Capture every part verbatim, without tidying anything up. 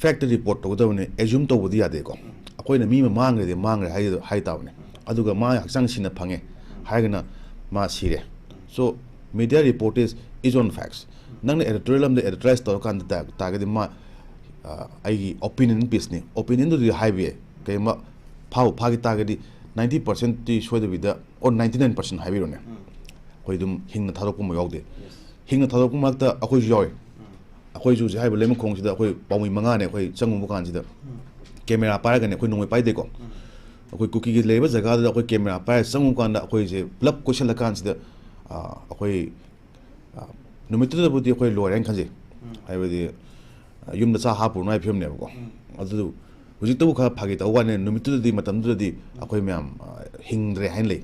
Fact report ꯇꯧꯒꯗꯕꯅꯤ, ꯑꯦꯖ꯭ꯌꯨꯝ ꯇꯧꯕꯗꯤ ꯌꯥꯗꯦꯀꯣ꯫ ꯑꯩꯈꯣꯏꯅ ꯃꯤ ꯑꯃ ꯃꯥꯡꯈ꯭ꯔꯗꯤ ꯃꯥꯡꯈ꯭ꯔꯦ ꯍꯥꯏ, ꯍꯥꯏ ꯇꯥꯕꯅꯤ꯫ ꯑꯗꯨꯒ ꯃꯥ ꯍꯛꯆꯥꯡ ꯁꯤꯅ ꯐꯪꯉꯦ ꯍꯥꯏꯔꯒꯅ ꯃꯥ ꯁꯤꯔꯦ꯫ So media report is, is on facts. ꯅꯪꯅ editorial ꯑꯃꯗ ꯑꯦꯗꯚꯔꯇꯥꯏꯁ ꯇꯧꯔꯀꯥꯟꯗ ꯇꯥ-, ꯇꯥꯔꯒꯗꯤ ꯃꯥ, ꯑ, ꯑꯩꯒꯤ ꯑꯣꯄꯤꯅꯤꯌꯟ ꯄꯤꯁꯅꯤ꯫ ꯑꯣꯄꯤꯅꯤꯌꯟꯗꯨꯗꯤ ꯍꯥꯏꯕ ꯌꯥꯏ꯫ ꯀꯩꯒꯨꯝꯕ ꯐꯥꯕꯨ ꯐꯥꯈꯤ ꯇꯥꯔꯒꯗꯤ ninety percentꯇꯤ ꯁꯣꯏꯗꯕꯤꯗ, or ninety nine percent ꯍꯥꯏꯕꯤꯔꯣꯅꯦ, ꯑꯩꯈꯣꯏ ꯑꯗꯨꯝ ꯍꯤꯡꯅ ꯊꯥꯗꯣꯛꯄ ꯑꯃ ꯌꯥꯎꯗꯦ꯫ ꯍꯤꯡꯅ ꯊꯥꯗꯣꯛꯄ ꯃꯔꯛꯇ ꯑꯩꯈꯣꯏꯁꯨ ꯌꯥꯎꯏ꯫ ꯑꯩꯈꯣꯏꯁꯨ ꯍꯧꯖꯤꯛ ꯍꯥꯏꯔꯤꯕ ꯂꯩꯃꯈꯣꯡꯁꯤꯗ ꯑꯩꯈꯣꯏ ꯄꯥꯎꯃꯤ ꯃꯉꯥꯅꯦ ꯑꯩꯈꯣꯏ ꯆꯪꯉꯨꯕ ꯀꯥꯟꯁꯤꯗ꯫ ꯀꯦꯃꯦꯔꯥ ꯄꯥꯏꯔꯒꯅꯦ, ꯑꯩꯈꯣꯏ ꯅꯣꯡꯃꯩ ꯄꯥꯏꯗꯦꯀꯣ꯫ ꯑꯩꯈꯣꯏ ꯀꯨꯀꯤꯒꯤ ꯂꯩꯔꯤꯕ ꯖꯒꯥꯗꯨꯗ ꯑꯩꯈꯣꯏ ꯀꯦꯃꯦꯔꯥ ꯄꯥꯏꯔ ꯆꯪꯉꯨ ꯀꯥꯟꯗ ꯑꯩꯈꯣꯏꯁꯦ ꯄꯨꯂꯞ ꯀꯣꯏꯁꯜꯂꯀꯥꯟꯁꯤꯗ, ꯑ, ꯑꯩꯈꯣꯏ, ꯑ, ꯅꯨꯃꯤꯠꯇꯨꯗꯕꯨꯗꯤ ꯑꯩꯈꯣꯏ ꯂꯣꯏꯔꯦ ꯍꯥꯏꯅ ꯈꯟꯖꯩ꯫ ꯍꯥꯏꯕꯗꯤ, ꯑ, ꯌꯨꯝꯗ ꯆꯥ ꯍꯥꯞꯄꯨꯔꯅꯨ ꯍꯥꯏꯕ ꯐꯤꯕꯝꯅꯦꯕꯀꯣ꯫ ꯑꯗꯨ ꯍꯧꯖꯤꯛꯇꯕꯨ ꯈꯔ ꯐꯥꯒꯤ ꯇꯧꯕ ꯋꯥꯅꯤ, ꯅꯨꯃꯤꯠꯇꯨꯗꯗꯤ, ꯃꯇꯝꯗꯨꯗꯗꯤ ꯑꯩꯈꯣꯏ ꯃꯌꯥꯝ, ꯑ, ꯍꯤꯡꯗ꯭ꯔꯦ ꯍꯥꯏꯅ ꯂꯩ꯫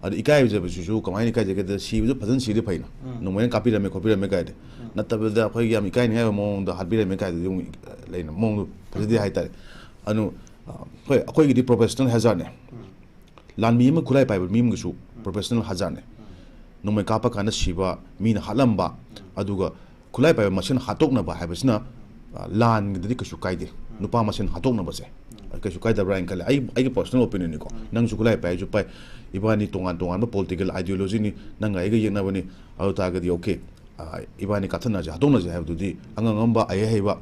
ꯑꯗꯨ ꯏꯀꯥꯏꯖꯕꯁꯤꯁꯨ ꯀꯃꯥꯏꯅ ꯏꯀꯥꯏꯖꯒꯦꯗ, ꯁꯤꯕꯗꯨ ꯐꯖꯅ ꯁꯤꯔꯗꯤ ꯐꯩꯅ, ꯅꯣꯡꯃꯩꯅ ꯀꯥꯞꯄꯤꯔꯝꯃꯦ ꯈꯣꯠꯄꯤꯔꯝꯃꯦ ꯀꯥꯏꯗꯤ꯫ ꯅꯠꯇꯕꯗ ꯑꯩꯈꯣꯏꯒꯤ ꯌꯥꯝ ꯏꯀꯥꯏꯅꯤꯡꯉꯥꯏ ꯑꯣꯏꯕ ꯃꯑꯣꯡꯗ ꯍꯥꯠꯄꯤꯔꯝꯃꯦ ꯀꯥꯏꯗꯨꯗꯤ ꯑꯃꯨꯛ, ꯑ, ꯂꯩꯅ ꯃꯑꯣꯡꯗꯣ ꯐꯖꯗꯦ ꯍꯥꯏꯇꯥꯔꯦ꯫ ꯑꯗꯨ, ꯑ, ꯍꯣꯏ, ꯑꯩꯈꯣꯏꯒꯤꯗꯤ ꯄ꯭ꯔꯣꯐꯦꯁꯅꯦꯜ ꯍꯦꯖꯥꯔꯠꯅꯦ꯫ ꯂꯥꯟꯃꯤ ꯑꯃ, ꯈꯨꯠꯂꯥꯏ ꯄꯥꯏꯕ ꯃꯤ ꯑꯃꯒꯤꯁꯨ ꯄ꯭ꯔꯣꯐꯦꯁꯅꯦꯜ ꯍꯦꯖꯥꯔꯠꯅꯦ꯫ ꯅꯣꯡꯃꯩ ꯀꯥꯞꯄ ꯀꯥꯟꯗ ꯁꯤꯕ, ꯃꯤꯅ ꯍꯥꯠꯂꯝꯕ, ꯑꯗꯨꯒ ꯈꯨꯠꯂꯥꯏ ꯄꯥꯏꯕ ꯃꯁꯦꯟ ꯍꯥꯠꯇꯣꯛꯅꯕ ꯍꯥꯏꯕꯁꯤꯅ, ꯑ, ꯂꯥꯟꯒꯤꯗꯗꯤ ꯀꯩꯁꯨ ꯀꯥꯏꯗꯦ꯫ ꯅꯨꯄꯥ ꯃꯁꯦꯟ ꯍꯥꯠꯇꯣꯛꯅꯕꯁꯦ ꯀꯩꯁꯨ ꯀꯥꯏꯗꯕ꯭ꯔꯥ ꯍꯥꯏꯅ ꯈꯜꯂꯦ꯫ ꯑꯩ, ꯑꯩꯒꯤ ꯄꯔꯁꯣꯅꯦꯜ ꯑꯣꯄꯤꯅꯤꯌꯟꯅꯤꯀꯣ꯫ ꯅꯪꯁꯨ ꯈꯨꯠꯂꯥꯏ ꯄꯥꯏ, ꯑꯩꯁꯨ ꯄꯥꯏ, ꯏꯕꯥꯅꯤ ꯇꯣꯉꯥꯟ ꯇꯣꯉꯥꯟꯕ ꯄꯣꯂꯤꯇꯤꯀꯦꯜ ꯑꯥꯏꯗꯤꯌꯣꯂꯣꯖꯤꯅꯤ, ꯅꯪꯒ ꯑꯩꯒ ꯌꯦꯛꯅꯕꯅꯤ꯫ ꯑꯗꯨ ꯇꯥꯔꯒꯗꯤ ꯑꯣꯀꯦ, ꯑ, ꯏꯕꯥꯅꯤ ꯀꯥꯞꯊꯠꯅꯁꯦ, ꯍꯥꯠꯇꯣꯛꯅꯁꯦ ꯍꯥꯏꯕꯗꯨꯗꯤ ꯑꯉꯝ ꯑꯉꯝꯕ, ꯑꯍꯩ ꯑꯍꯩꯕ,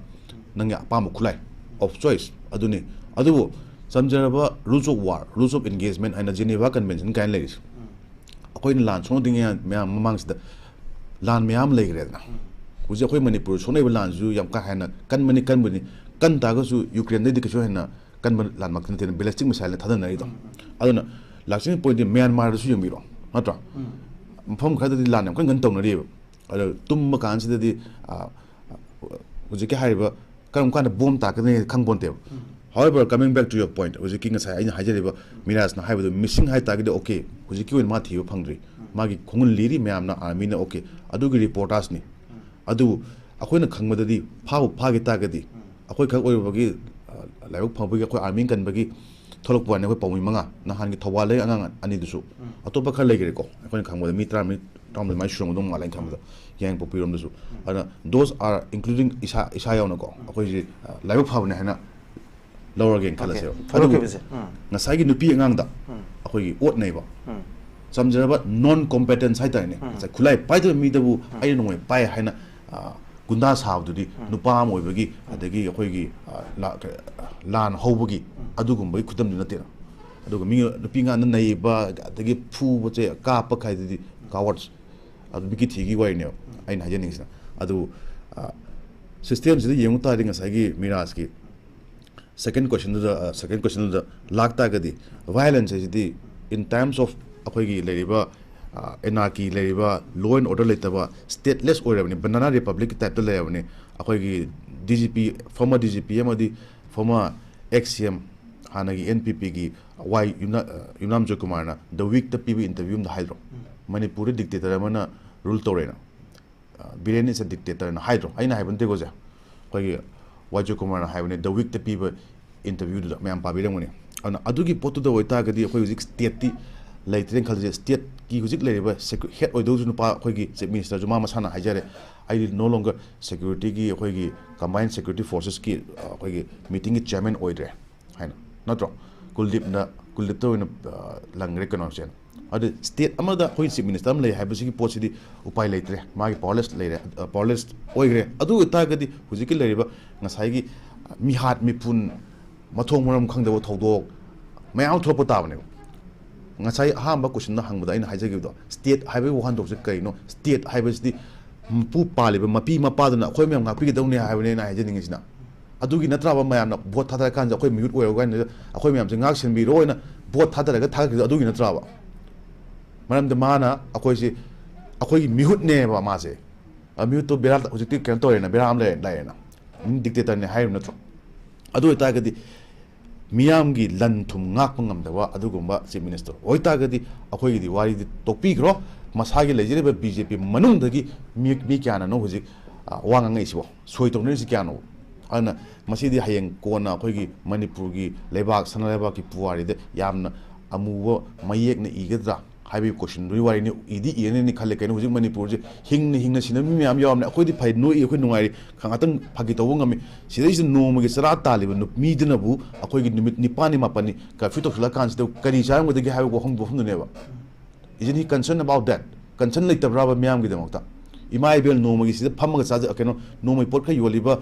ꯅꯪꯒꯤ ꯑꯄꯥꯝꯕ ꯈꯨꯠꯂꯥꯏ of choice ꯑꯗꯨꯅꯤ꯫ ꯑꯗꯨꯕꯨ ꯆꯝꯖꯔꯕ rules of war, rules of engagement ꯍꯥꯏꯅ Geneva Convention ꯀꯥꯏꯅ ꯂꯩꯔꯤꯁꯦ, ꯑꯩꯈꯣꯏꯅ ꯂꯥꯟ ꯁꯣꯛꯅꯗ꯭ꯔꯤꯉꯩ ꯃꯌꯥꯝ ꯃꯃꯥꯡꯁꯤꯗ ꯂꯥꯟ ꯃꯌꯥꯝ ꯂꯩꯈ꯭ꯔꯦꯗꯅ꯫ ꯍꯧꯖꯤꯛ ꯑꯩꯈꯣꯏ ꯃꯅꯤꯄꯨꯔ ꯁꯣꯛꯅꯔꯤꯕ ꯂꯥꯟꯁꯤꯁꯨ ꯌꯥꯝ ꯀꯥ ꯍꯦꯟꯅ ꯀꯟꯕꯅꯤ, ꯀꯟꯕꯅꯤ, ꯀꯟ ꯇꯥꯔꯒꯁꯨ ꯌꯨꯀ꯭ꯔꯦꯟꯗꯩꯗꯤ ꯀꯩꯁꯨ ꯍꯦꯟꯅ ꯀꯟꯕ ꯂꯥꯟꯃꯛꯇꯤ ꯅꯠꯇꯦꯅ, ꯕꯦꯂꯤꯁꯇꯤꯛ ꯃꯤꯁꯥꯏꯜꯅ ꯊꯥꯗꯅꯔꯤꯗꯣ꯫ ꯑꯗꯨꯅ ꯂꯥꯛꯆꯅꯤꯡ ꯄꯣꯏꯟꯗꯤ ꯃ꯭ꯌꯥꯟꯃꯥꯔꯗꯁꯨ ꯌꯦꯡꯕꯤꯔꯣ, ꯅꯠꯇ꯭ꯔꯣ? ꯃꯐꯝ ꯈꯔꯗꯗꯤ ꯂꯥꯟ ꯌꯥꯝ ꯀꯟ ꯀꯟ ꯇꯧꯅꯔꯤꯕ꯫ ꯑꯗꯣ ꯇꯨꯝꯕ ꯀꯥꯟꯁꯤꯗꯗꯤ, ꯑ, ꯍꯧꯖꯤꯛꯀꯤ ꯍꯥꯏꯔꯤꯕ ꯀꯔꯝ ꯀꯥꯟꯗ bomb ꯇꯥꯔꯛꯀꯅꯤ ꯈꯪꯄꯣꯟꯇꯦꯕ꯫ However, coming back to your point, ꯍꯧꯖꯤꯛꯀꯤ ꯉꯁꯥꯏ ꯑꯩꯅ ꯍꯥꯏꯖꯔꯤꯕ ꯃꯤꯔꯥꯖꯅ ꯍꯥꯏꯕꯗꯣ, ꯃꯤꯁꯤꯡ ꯍꯥꯏ ꯇꯥꯔꯒꯗꯤ ꯑꯣꯀꯦ, ꯍꯧꯖꯤꯛꯀꯤ ꯑꯣꯏꯅ ꯃꯥ ꯊꯤꯕ ꯐꯪꯗ꯭ꯔꯤ꯫ ꯃꯥꯒꯤ ꯈꯣꯡꯒꯨꯟ ꯂꯤꯔꯤ ꯃꯌꯥꯝꯅ, ꯑꯥꯔꯃꯤꯅ, ꯑꯣꯀꯦ, ꯑꯗꯨꯒꯤ ꯔꯤꯄꯣꯔꯇꯥꯁꯅꯤ꯫ ꯑꯗꯨꯕꯨ ꯑꯩꯈꯣꯏꯅ ꯈꯪꯕꯗꯗꯤ ꯐꯥꯕꯨ ꯐꯥꯈꯤ ꯇꯥꯔꯒꯗꯤ, ꯑꯩꯈꯣꯏ ꯈꯛ ꯑꯣꯏꯔꯨꯕꯒꯤ, ꯑ, ꯂꯥꯏꯕꯛ ꯐꯕꯒꯤ ꯑꯩꯈꯣꯏ ꯑꯥꯔꯃꯤ ꯀꯟꯕꯒꯤ ꯊꯣꯛꯂꯛꯄ ꯋꯥꯅꯤ, ꯑꯩꯈꯣꯏ ꯄꯥꯎꯃꯤ ꯃꯉꯥ, ꯅꯍꯥꯟꯒꯤ ꯊꯧꯕꯥꯜꯗꯒꯤ ꯑꯉꯥꯡ ꯑꯅꯤꯗꯨꯁꯨ꯫ ꯑꯇꯣꯞꯄ ꯈꯔ ꯂꯩꯈ꯭ꯔꯦꯀꯣ, ꯑꯩꯈꯣꯏꯅ ꯈꯪꯕꯗ ꯃꯤ ꯇꯔꯥꯃꯔꯤ ꯇꯔꯥꯃꯥꯊꯣꯏ ꯃꯥꯏ ꯁꯨꯔꯝꯒꯗꯧ ꯃꯥꯜꯂꯦ ꯑꯩꯅ ꯈꯟꯕꯗ, ꯌꯥꯏꯉꯪꯄꯣꯛꯄꯤꯔꯣꯝꯗꯁꯨ꯫ ꯑꯗꯨꯅ those are including ꯏꯁꯥ, ꯏꯁꯥ ꯌꯥꯎꯅꯀꯣ, ꯑꯩꯈꯣꯏꯁꯤ, ꯑ, ꯂꯥꯏꯕꯛ ꯐꯕꯅꯦ ꯍꯥꯏꯅ ꯂꯧꯔꯒꯦꯅ ꯈꯜꯂꯁꯦꯕ꯫ ꯑꯗꯨꯕꯨ ꯊꯣꯏꯗꯣꯛꯈꯤꯕꯁꯦ꯫ ꯎꯝ꯫ ꯉꯁꯥꯏꯒꯤ ꯅꯨꯄꯤ ꯑꯉꯥꯡꯗ ꯎꯝ꯫ ꯑꯩꯈꯣꯏꯒꯤ ꯑꯣꯠꯅꯩꯕ, ꯎꯝ꯫ ꯆꯝꯖꯔꯕ non competence ꯍꯥꯏꯇꯥꯔꯦꯅꯦ, ꯎꯝ꯫ ꯉꯁꯥꯏ ꯈꯨꯠꯂꯥꯏ ꯄꯥꯏꯗꯕ ꯃꯤꯗꯕꯨ ꯎꯝ꯫ ꯑꯩꯅ ꯅꯣꯡꯃꯩ ꯄꯥꯏ ꯍꯥꯏꯅ, ꯑ, ꯒꯨꯟꯗꯥ ꯁꯥꯕꯗꯨꯗꯤ ꯎꯝ꯫ ꯅꯨꯄꯥ ꯑꯃ ꯑꯣꯏꯕꯒꯤ, ꯎꯝ꯫ ꯑꯗꯒꯤ ꯑꯩꯈꯣꯏꯒꯤ, ꯑ, ꯂꯥ-, ꯀ-, ꯂꯥꯟ ꯍꯧꯕꯒꯤ ꯎꯝ꯫ ꯑꯗꯨꯒꯨꯝꯕꯒꯤ ꯈꯨꯗꯝꯗꯤ ꯅꯠꯇꯦꯅ꯫ ꯑꯗꯨꯒ ꯃꯤ, ꯅꯨꯄꯤ ꯑꯉꯥꯡꯗ ꯅꯩꯕ, ꯑꯗꯒꯤ ꯐꯨꯕꯁꯦ, ꯀꯥꯞꯄ ꯈꯥꯏꯗꯨꯗꯤ cowards, ꯑꯗꯨ ꯃꯤꯒꯤ ꯊꯤꯒꯤ ꯋꯥꯔꯤꯅꯦꯕ ꯎꯝ꯫ ꯑꯩꯅ ꯍꯥꯏꯖꯅꯤꯡꯉꯤꯁꯤꯅ꯫ ꯑꯗꯨ, ꯑ, system ꯁꯤꯗ ꯌꯦꯡꯉꯨ ꯇꯥꯔꯗꯤ ꯉꯁꯥꯏꯒꯤ ꯃꯤꯔꯥꯖꯀꯤ second question ꯗꯨꯗ, ꯑ, second question ꯗꯨꯗ ꯂꯥꯛꯇꯥꯔꯒꯗꯤ, violence ꯍꯥꯏꯁꯤꯗꯤ in times of ꯑꯩꯈꯣꯏꯒꯤ ꯂꯩꯔꯤꯕ, ꯑ, anarchy ꯂꯩꯔꯤꯕ, law and order ꯂꯩꯇꯕ, stateless ꯑꯣꯏꯔꯕꯅꯤ, banana republic ꯀꯤ type ꯇ ꯂꯩꯔꯕꯅꯤ꯫ ꯑꯩꯈꯣꯏꯒꯤ D G P, former D G P ꯑꯃꯗꯤ former ex C M, ꯍꯥꯟꯅꯒꯤ N P P ꯒꯤ ꯋꯥꯏ ꯌꯨꯝꯅ-, ꯑ, ꯌꯨꯝꯅꯥꯝ ꯖꯣꯏꯀꯨꯃꯥꯔꯅ The Week ꯇ ꯄꯤꯕ interview ꯑꯃꯗ ꯍꯥꯏꯗ꯭ꯔꯣ, ꯎꯝ꯫ ꯃꯅꯤꯄꯨꯔꯗ dictator ꯑꯃꯅ rule ꯇꯧꯔꯦꯅ꯫ ꯑ, "Biren is a dictator" ꯅ ꯍꯥꯏꯗ꯭ꯔꯣ? ꯑꯩꯅ ꯍꯥꯏꯕ ꯅꯠꯇꯦꯀꯣ ꯁꯦ, ꯑꯩꯈꯣꯏꯒꯤ ꯋꯥꯏ ꯖꯣꯏꯀꯨꯃꯥꯔꯅ ꯍꯥꯏꯕꯅꯦ, The Week ꯇ ꯄꯤꯕ interview ꯗꯨꯗ ꯃꯌꯥꯝ ꯄꯥꯕꯤꯔꯝꯒꯅꯤ꯫ ꯑꯗꯨꯅ ꯑꯗꯨꯒꯤ ꯄꯣꯠꯇꯨꯗ ꯑꯣꯏꯇꯥꯔꯒꯗꯤ ꯑꯩꯈꯣꯏ ꯍꯧꯖꯤꯛ state ꯇꯤ ꯂꯩꯇ꯭ꯔꯦꯅ ꯈꯜꯂꯁꯦ, state ꯀꯤ ꯍꯧꯖꯤꯛ ꯂꯩꯔꯤꯕ secu-, head ꯑꯣꯏꯗꯧꯁꯨ ꯅꯨꯄꯥ ꯑꯩꯈꯣꯏꯒꯤ Chief Minister ꯁꯨ ꯃꯥ ꯃꯁꯥꯅ ꯍꯥꯏꯖꯔꯦ, "ꯑꯩꯗꯤ no longer security ꯒꯤ ꯑꯩꯈꯣꯏꯒꯤ combined security forces ꯀꯤ, ꯑ, ꯑꯩꯈꯣꯏꯒꯤ meeting ꯒꯤ chairman ꯑꯣꯏꯗ꯭ꯔꯦ" ꯍꯥꯏꯅ, ꯅꯠꯇ꯭ꯔꯣ? ꯀꯨꯜꯗꯤꯞꯅ, ꯀꯨꯜꯗꯤꯞꯇ ꯑꯣꯏꯅ, ꯑ, ꯂꯪꯈ꯭ꯔꯦ ꯀꯩꯅꯣꯁꯦ꯫ ꯑꯗꯨ state ꯑꯃꯗ ꯑꯩꯈꯣꯏ Chief Minister ꯑꯃ ꯂꯩ ꯍꯥꯏꯕꯁꯤꯒꯤ ꯄꯣꯠꯁꯤꯗꯤ ꯎꯄꯥꯏ ꯂꯩꯇ꯭ꯔꯦ, ꯃꯥꯒꯤ powerless ꯂꯩꯔꯦ, ꯑ, powerless ꯑꯣꯏꯈ꯭ꯔꯦ꯫ ꯑꯗꯨ ꯑꯣꯏꯇꯥꯔꯒꯗꯤ ꯍꯧꯖꯤꯛꯀꯤ ꯂꯩꯔꯤꯕ ꯉꯁꯥꯏꯒꯤ ꯃꯤꯍꯥꯠ ꯃꯤꯄꯨꯟ, ꯃꯊꯣꯡ ꯃꯔꯝ ꯈꯪꯗꯕ ꯊꯧꯗꯣꯛ ꯃꯌꯥꯝ ꯑꯃ ꯊꯣꯛꯂꯛꯄ ꯇꯥꯕꯅꯦꯕ꯫ ꯉꯁꯥꯏ ꯑꯍꯥꯟꯕ question ꯗ ꯍꯪꯕꯗ ꯑꯩꯅ ꯍꯥꯏꯖꯈꯤꯕꯗꯣ, state ꯍꯥꯏꯕꯒꯤ ꯋꯥꯍꯟꯊꯣꯛꯁꯦ ꯀꯔꯤꯅꯣ? State ꯍꯥꯏꯕꯁꯤꯗꯤ ꯃꯄꯨ ꯄꯥꯜꯂꯤꯕ ꯃꯄꯤ ꯃꯄꯥꯗꯨꯅ ꯑꯩꯈꯣꯏ ꯃꯌꯥꯝ ꯉꯥꯛꯄꯤꯒꯗꯧꯅꯦ ꯍꯥꯏꯕꯅꯦ ꯑꯩꯅ ꯍꯥꯏꯖꯅꯤꯡꯉꯤꯁꯤꯅ꯫ ꯑꯗꯨꯒꯤ ꯅꯠꯇ꯭ꯔꯕ ꯃꯌꯥꯝꯅ vote ꯊꯥꯗꯔ ꯀꯥꯟꯗ ꯑꯩꯈꯣꯏ ꯃꯤꯍꯨꯠ ꯑꯣꯏꯔꯣ ꯀꯥꯏꯅ ꯑꯩꯈꯣꯏ ꯃꯌꯥꯝꯁꯦ ꯉꯥꯛ ꯁꯦꯟꯕꯤꯔꯣꯅ vote ꯊꯥꯗꯔꯒ ꯊꯥꯒꯠꯈꯤꯕꯗꯣ ꯑꯗꯨꯒꯤ ꯅꯠꯇ꯭ꯔꯕ? ꯃꯔꯝꯗꯤ ꯃꯥꯅ ꯑꯩꯈꯣꯏꯁꯤ, ꯑꯩꯈꯣꯏꯒꯤ ꯃꯤꯍꯨꯠꯅꯦꯕ ꯃꯥꯁꯦ꯫ ꯑ, ꯃꯤꯍꯨꯠꯇꯣ ꯕꯦꯔꯥ, ꯍꯧꯖꯤꯛꯇꯤ ꯀꯩꯅꯣ ꯇꯧꯔꯦꯅ, ꯕꯦꯔꯥ ꯑꯃ ꯂꯩꯔꯦ, ꯂꯥꯛꯑꯦꯅ꯫ ꯗꯤꯛꯇꯦꯇꯔꯅꯦ ꯍꯥꯏꯔꯤꯕ ꯅꯠꯇ꯭ꯔꯣ? ꯑꯗꯨ ꯑꯣꯏꯇꯥꯔꯒꯗꯤ ꯃꯤꯌꯥꯝꯒꯤ ꯂꯟ ꯊꯨꯝ ꯉꯥꯛꯄ ꯉꯝꯗꯕ ꯑꯗꯨꯒꯨꯝꯕ Chief Minister ꯑꯣꯏꯇꯥꯔꯒꯗꯤ ꯑꯩꯈꯣꯏꯒꯤꯗꯤ ꯋꯥꯔꯤꯗꯤ ꯇꯣꯛꯄꯤꯈ꯭ꯔꯣ꯫ ꯃꯁꯥꯒꯤ ꯂꯩꯖꯔꯤꯕ B J P ꯃꯅꯨꯡꯗꯒꯤ ꯃꯤ, ꯃꯤ ꯀꯌꯥꯅꯅꯣ ꯍꯧꯖꯤꯛ, ꯑ, ꯋꯥ ꯉꯥꯡꯉꯛꯏꯁꯤꯕꯣ? ꯁꯣꯏ ꯇꯧꯅꯔꯤꯁꯤ ꯀꯌꯥꯅꯣ? ꯑꯗꯨꯅ ꯃꯁꯤꯗꯤ ꯍꯌꯦꯡ ꯀꯣꯟꯅ ꯑꯩꯈꯣꯏꯒꯤ ꯃꯅꯤꯄꯨꯔꯒꯤ ꯂꯩꯕꯥꯛ, ꯁꯅꯥ ꯂꯩꯕꯥꯛꯀꯤ ꯄꯨꯋꯥꯔꯤꯗ ꯌꯥꯝꯅ ꯑꯃꯨꯕ ꯃꯌꯦꯛꯅ ꯏꯒꯗ꯭ꯔꯥ ꯍꯥꯏꯕꯒꯤ ꯀꯣꯏꯁꯟꯗꯨꯒꯤ ꯋꯥꯔꯤꯅꯤ꯫ ꯏꯗꯤ ꯏꯔꯅꯤꯅ ꯈꯜꯂꯦ꯫ ꯀꯩꯅꯣ, ꯍꯧꯖꯤꯛ ꯃꯅꯤꯄꯨꯔꯁꯦ ꯍꯤꯡꯅ ꯍꯤꯡꯅ ꯁꯤꯟꯅꯕ ꯃꯤ ꯃꯌꯥꯝ ꯌꯥꯎꯔꯝꯅꯦ꯫ ꯑꯩꯈꯣꯏꯗꯤ ꯐꯩ, ꯅꯣꯛꯏ, ꯑꯩꯈꯣꯏ ꯅꯨꯡꯉꯥꯏꯔꯤ, ꯉꯥꯛꯇꯪ ꯐꯥꯒꯤ ꯇꯧꯕ ꯉꯝꯃꯤ꯫ ꯁꯤꯗꯩꯁꯤꯗ ꯅꯣꯡꯃꯒꯤ ꯆꯔꯥ ꯇꯥꯜꯂꯤꯕ ꯅꯨ- ꯃꯤꯗꯨꯅꯕꯨ ꯑꯩꯈꯣꯏꯒꯤ ꯅꯨꯃꯤꯠ ꯅꯤꯄꯥꯜꯅꯤ ꯃꯥꯄꯜꯅꯤ ꯀꯔꯐ꯭ꯌꯨ ꯇꯧꯁꯤꯜꯂꯛꯑꯀꯥꯟꯁꯤꯗ ꯀꯔꯤ ꯆꯥꯔꯝꯒꯗꯒꯦ ꯍꯥꯏꯕ ꯋꯥꯐꯝ, ꯋꯥꯐꯝꯗꯨꯅꯦꯕ꯫ Isn't he concerned about that? Concern ꯂꯩꯇꯕ꯭ꯔꯥꯕ ꯃꯤꯌꯥꯝꯒꯤꯗꯃꯛꯇ? ꯏꯃꯥ ꯏꯕꯦꯜ ꯅꯣꯡꯃꯒꯤ ꯁꯤꯗ ꯐꯝꯃꯒ ꯆꯥꯖ-, ꯀꯩꯅꯣ, ꯅꯣꯡꯃꯒꯤ ꯄꯣꯠ ꯈꯔ ꯌꯣꯜꯂꯤꯕ,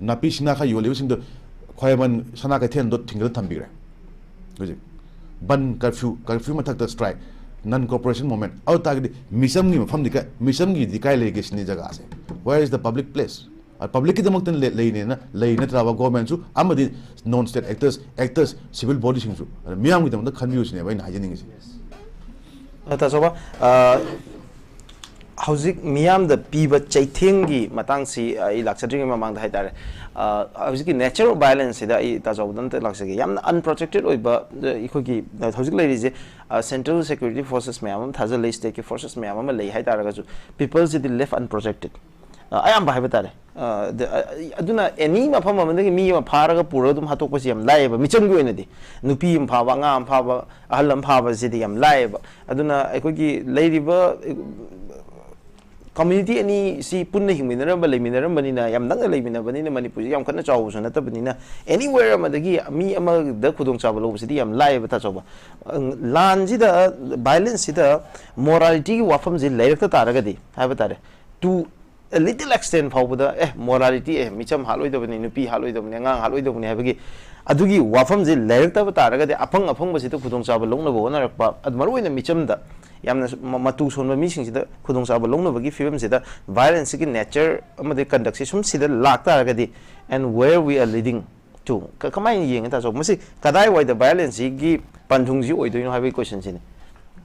ꯅꯥꯄꯤ ꯁꯤꯡꯅꯥ ꯈꯔ ꯌꯣꯜꯂꯤꯕꯁꯤꯡꯗꯣ ꯈ꯭ꯋꯥꯏꯔꯝꯕꯟ ꯁꯅꯥ ꯀꯩꯊꯦꯜꯗꯣ ꯊꯤꯡꯒꯠꯂ ꯊꯝꯕꯤꯈ꯭ꯔꯦ꯫ ꯍꯧꯖꯤꯛ ꯕꯟ, ꯀꯔꯐ꯭ꯌꯨ, ꯀꯔꯐ꯭ꯌꯨ ꯃꯊꯛꯇ ꯁ꯭ꯇ꯭ꯔꯥꯏꯛ, ꯅꯟ ꯀꯣꯔꯄꯣꯔꯦꯁꯟ ꯃꯨꯞꯃꯦꯟ꯫ ꯑꯗꯨ ꯇꯥꯔꯒꯗꯤ ꯃꯤꯆꯝꯒꯤ ꯃꯐꯝꯗꯤ ꯀꯥꯏ, ꯃꯤꯆꯝꯒꯤꯗꯤ ꯀꯥꯏ ꯂꯩꯒꯦ ꯁꯤꯅꯤ ꯖꯒꯥꯁꯦ? Where is the public place? ꯑ, ꯄꯕ꯭ꯂꯤꯛꯀꯤꯗꯃꯛꯇ ꯂꯩ-, ꯂꯩꯅꯦꯅ ꯂꯩ ꯅꯠꯇ꯭ꯔꯕ? ꯒꯣꯔꯃꯦꯟꯁꯨ ꯑꯃꯗꯤ ꯅꯣꯟ ꯁ꯭ꯇꯦꯠ ꯑꯦꯛꯇꯔꯁ, ꯑꯦꯛꯇꯔꯁ, ꯁꯤꯚꯤꯜ ꯕꯣꯗꯤꯁꯤꯡꯁꯨ, ꯑꯗ ꯃꯤꯌꯥꯝꯒꯤꯗꯃꯛꯇ ꯈꯟꯕꯤꯌꯨ ꯁꯤꯅꯦꯕ ꯑꯩꯅ ꯍꯥꯏꯖꯅꯤꯡꯉꯤꯁꯦ꯫ ꯑ, ꯇꯥꯆꯧꯕ, ꯑ, ꯍꯧꯖꯤꯛ ꯃꯤꯌꯥꯝꯗ ꯄꯤꯕ ꯆꯩꯊꯦꯡꯒꯤ ꯃꯇꯥꯡꯁꯤ ꯑꯩ ꯂꯥꯛꯆꯗ꯭ꯔꯤꯉꯩ ꯃꯃꯥꯡꯗ ꯍꯥꯏꯇꯥꯔꯦ, ꯑ, ꯍꯧꯖꯤꯛꯀꯤ nature of violence ꯁꯤꯗ ꯑꯩ ꯇꯥꯆꯧꯕꯗ ꯑꯝꯇ ꯂꯥꯛꯆꯒꯦ꯫ ꯌꯥꯝꯅ unprotected ꯑꯣꯏꯕ, ꯑ, ꯑꯩꯈꯣꯏꯒꯤ, ꯑ, ꯍꯧꯖꯤꯛ ꯂꯩꯔꯤꯁꯦ, ꯑ, central security forces ꯃꯌꯥꯝ ꯑꯃ ꯊꯥꯖꯤꯜꯂꯤ, state ꯀꯤ forces ꯃꯌꯥꯝ ꯑꯃ ꯂꯩ ꯍꯥꯏꯇꯥꯔꯒꯁꯨ, people ꯁꯤꯗꯤ left unprotected꯫ ꯑ, ꯑꯌꯥꯝꯕ ꯍꯥꯏꯕ ꯇꯥꯔꯦ꯫ ꯑ, ꯑꯗ-, ꯑ, ꯑꯗꯨꯅ any ꯃꯐꯝ ꯑꯃꯗꯒꯤ ꯃꯤ ꯑꯃ ꯐꯥꯔꯒ ꯄꯨꯔꯒ ꯑꯗꯨꯝ ꯍꯥꯠꯇꯣꯛꯄꯁꯤ ꯌꯥꯝ ꯂꯥꯏꯌꯦꯕ, ꯃꯤꯆꯝꯒꯤ ꯑꯣꯏꯅꯗꯤ꯫ ꯅꯨꯄꯤ ꯑꯃ ꯐꯥꯕ, ꯑꯉꯥꯡ ꯑꯃ ꯐꯥꯕ, ꯑꯍꯜ ꯑꯃ ꯐꯥꯕꯁꯤꯗꯤ ꯌꯥꯝ ꯂꯥꯏꯌꯦꯕ꯫ ꯑꯗꯨꯅ ꯑꯩꯈꯣꯏꯒꯤ ꯂꯩꯔꯤꯕ, ꯑ, community ꯑꯅꯤꯁꯤ ꯄꯨꯟꯅ ꯍꯤꯡꯃꯤꯟꯅꯔꯝꯕ, ꯂꯩꯃꯤꯟꯅꯔꯝꯕꯅꯤꯅ, ꯌꯥꯝ ꯅꯛꯅ ꯂꯩꯃꯤꯟꯅꯕꯅꯤꯅ, ꯃꯅꯤꯄꯨꯔꯁꯤ ꯌꯥꯝ ꯀꯟꯅ ꯆꯥꯎꯕꯁꯨ ꯅꯠꯇꯕꯅꯤꯅ, anywhere ꯑꯃꯗꯒꯤ ꯃꯤ ꯑꯃꯗ ꯈꯨꯗꯣꯡꯆꯥꯕ ꯂꯧꯕꯁꯤꯗꯤ ꯌꯥꯝ ꯂꯥꯏꯌꯦꯕ, ꯇꯥꯆꯧꯕ꯫ ꯑ, ꯂꯥꯟꯁꯤꯗ, violence ꯁꯤꯗ morality ꯒꯤ ꯋꯥꯐꯝꯁꯤ ꯂꯩꯔꯛꯇ ꯇꯥꯔꯒꯗꯤ ꯍꯥꯏꯕ ꯇꯥꯔꯦ, to a little extent ꯐꯥꯎꯕꯗ, ꯑꯦ, morality, ꯑꯦ, ꯃꯤꯆꯝ ꯍꯥꯠꯂꯣꯏꯗꯕꯅꯤ, ꯅꯨꯄꯤ ꯍꯥꯠꯂꯣꯏꯗꯕꯅꯤ, ꯑꯉꯥꯡ ꯍꯥꯠꯂꯣꯏꯗꯕꯅꯤ ꯍꯥꯏꯕꯒꯤ ꯑꯗꯨꯒꯤ ꯋꯥꯐꯝꯁꯤ ꯂꯩꯔꯛꯇꯕ ꯇꯥꯔꯒꯗꯤ, ꯑꯐꯪ ꯑꯐꯪꯕꯁꯤꯗ ꯈꯨꯗꯣꯡꯆꯥꯕ ꯂꯧꯅꯕ ꯍꯣꯠꯅꯔꯛꯄ, ꯑꯗꯨ ꯃꯔꯨꯑꯣꯏꯅ ꯃꯤꯆꯝꯗ, ꯌꯥꯝꯅ ꯃ-, ꯃꯇꯨ ꯁꯣꯟꯕ ꯃꯤꯁꯤꯡꯁꯤꯗ ꯈꯨꯗꯣꯡꯆꯥꯕ ꯂꯧꯅꯕꯒꯤ ꯐꯤꯕꯝꯁꯤꯗ violence ꯀꯤ nature ꯑꯃꯗꯤ conduct ꯁꯤ ꯁꯨꯝ ꯁꯤꯗ ꯂꯥꯛꯇꯥꯔꯒꯗꯤ, and where we are leading to, ꯀ-, ꯀꯃꯥꯏꯅ ꯌꯦꯡꯉꯦ, ꯇꯥꯆꯧ? ꯃꯁꯤ ꯀꯗꯥꯏꯋꯥꯏꯗ violence ꯁꯤꯒꯤ ꯄꯟꯊꯨꯡꯁꯤ ꯑꯣꯏꯗꯣꯏꯅꯣ ꯍꯥꯏꯕꯒꯤ question ꯁꯤꯅꯤ꯫